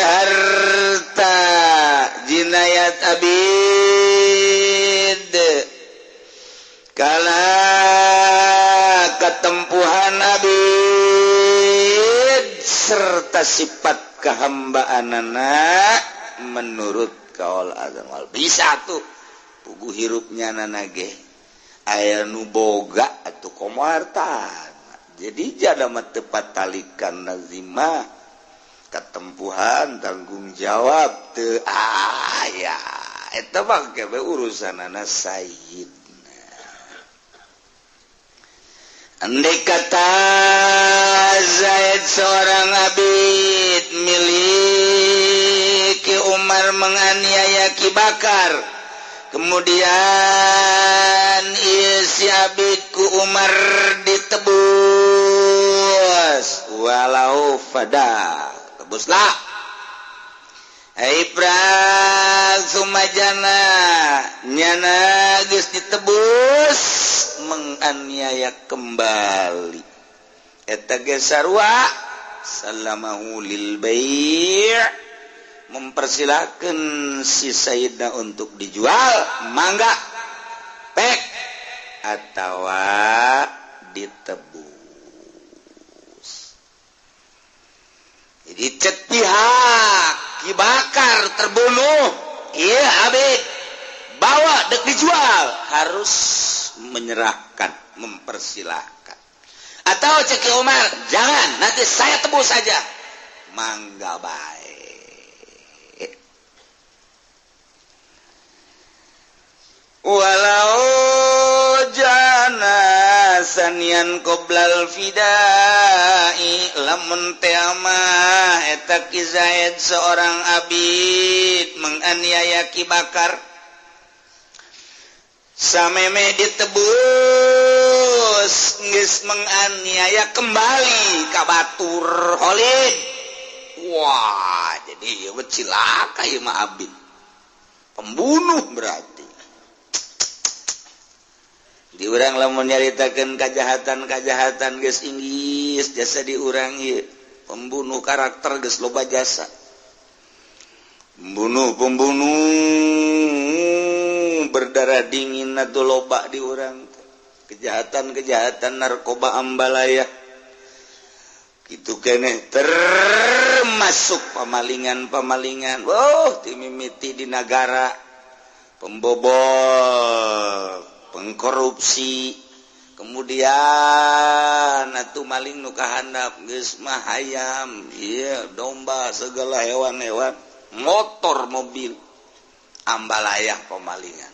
harta jinayat abid kala ketempuhan abid serta sifat kehambaanana menurut kaul azan wal bisa tuh puguh hirupnya nana ge aya nu boga atuh komo hartana jadi jada mah teu patalikan nazima ketempuhan tanggung jawab teu aya eta mah ge urusanana sayyidna. Andai kata Zaid seorang abid miliki Umar menganiaya Ki Bakar, kemudian si abidku Umar ditebus, walau fada, tebuslah. Ibra sumajana nyana geus ditebus menganiaya kembali eta ge sarua salamahu lil bai' mempersilahkan si Sayyidna untuk dijual mangga pek atawa ditebus. Jadi cek pihak Ki Bakar terbunuh, iya abid bawa dek dijual harus menyerahkan, mempersilahkan. Atau cek Umar, jangan, nanti saya tebus saja. Mangga baik. Walau jana sanian qoblal fidai lamun teh mah eta Ki Zaid seorang abid menganiaya Ki Bakar sameme ditebus geus menganiaya kembali ka batur Khalid. Wah, jadi ieu cilaka ieu mah abid pembunuh berarti. Diurang lamun nyaritakeun kajahatan-kajahatan geus inggis jasa diurang ieu pembunuh karakter geus loba jasa. Pembunuh-pembunuh berdarah dingin atuh loba diurang. Kejahatan-kejahatan narkoba ambalaya kitu keneh termasuk pamalingan-pamalingan. Oh, timimiti di nagara pembobol, pengkorupsi, kemudian atuh maling nu kahandap geus mah hayam, ieu domba, segala hewan-hewan, motor, mobil, ambalayah pemalingan.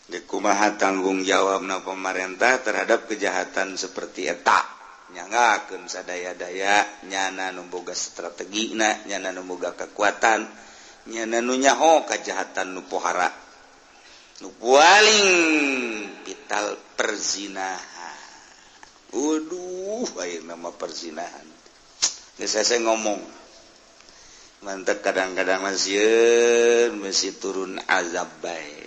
Dikumaha tanggung jawabna pemerintah terhadap kejahatan seperti eta? Nyangakeun sadaya-daya, nyana nu boga strategina, nyana nu boga kekuatan, nyana nu nyaho kejahatan nu pohara. Nu paling vital perzinahan. Waduh, ayeuna mah perzinahan. Geus saya ngomong. Mantap kadang-kadang masieun mesti turun azab bae.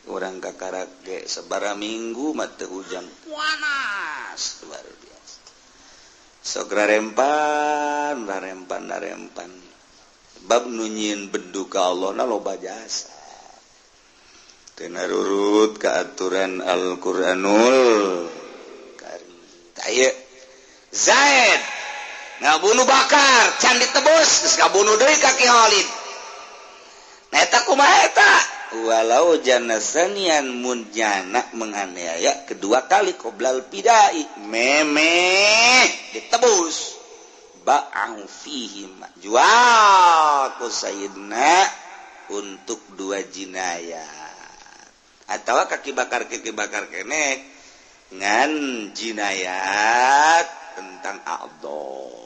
Orang kakarak ge sabaraha minggu mah teu hujan panas luar biasa. Sok rarempan rarempan rarempan. Bab nu nyieun bendu ka Allah na loba jasa. Teu narurut ka aturan Al-Qur'anul Karim. Tah ieu Zaid ngabunuh Bakar can ditebus geus ngabunuh deui ka Ki Khalid. Nah eta kumaha eta? Walau janasanian munjana menganiaya kedua kali qoblal pidai memeh ditebus ba'au fihi jual ku sayyidna untuk dua jinayat atau kaki bakar kene ngan jinayat tentang a'dha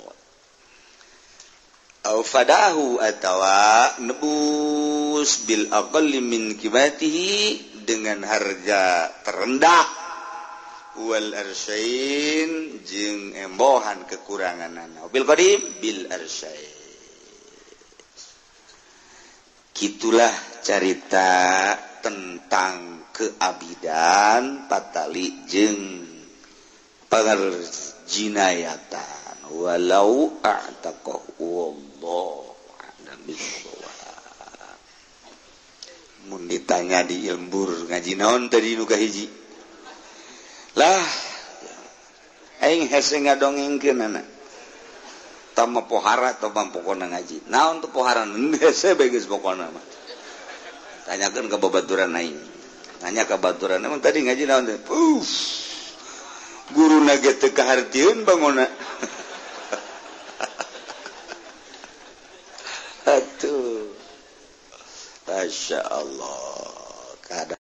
au fadahu atawa nebus bil aqalli min kibatihi dengan harga terendah wal arsyain jeung embohan kekuranganana bil qadim bil arsyain. Kitulah carita tentang keabidan patali jeung pengerjinayatan walau a'taqahu wallahu a'lam bissawab. Mun ditanya di ilmbur ngaji naon tadi nu kahiji lah aing hese ngadongengkeun anak tama pohara atau pokona ngaji naon tuh pohara hese bae geus pokona mah tanyakeun ka babaturan aing nanya ka babaturan emang tadi ngaji naon teh guru ge teu kahartieun bangona. Atuh Masya Allah. Kada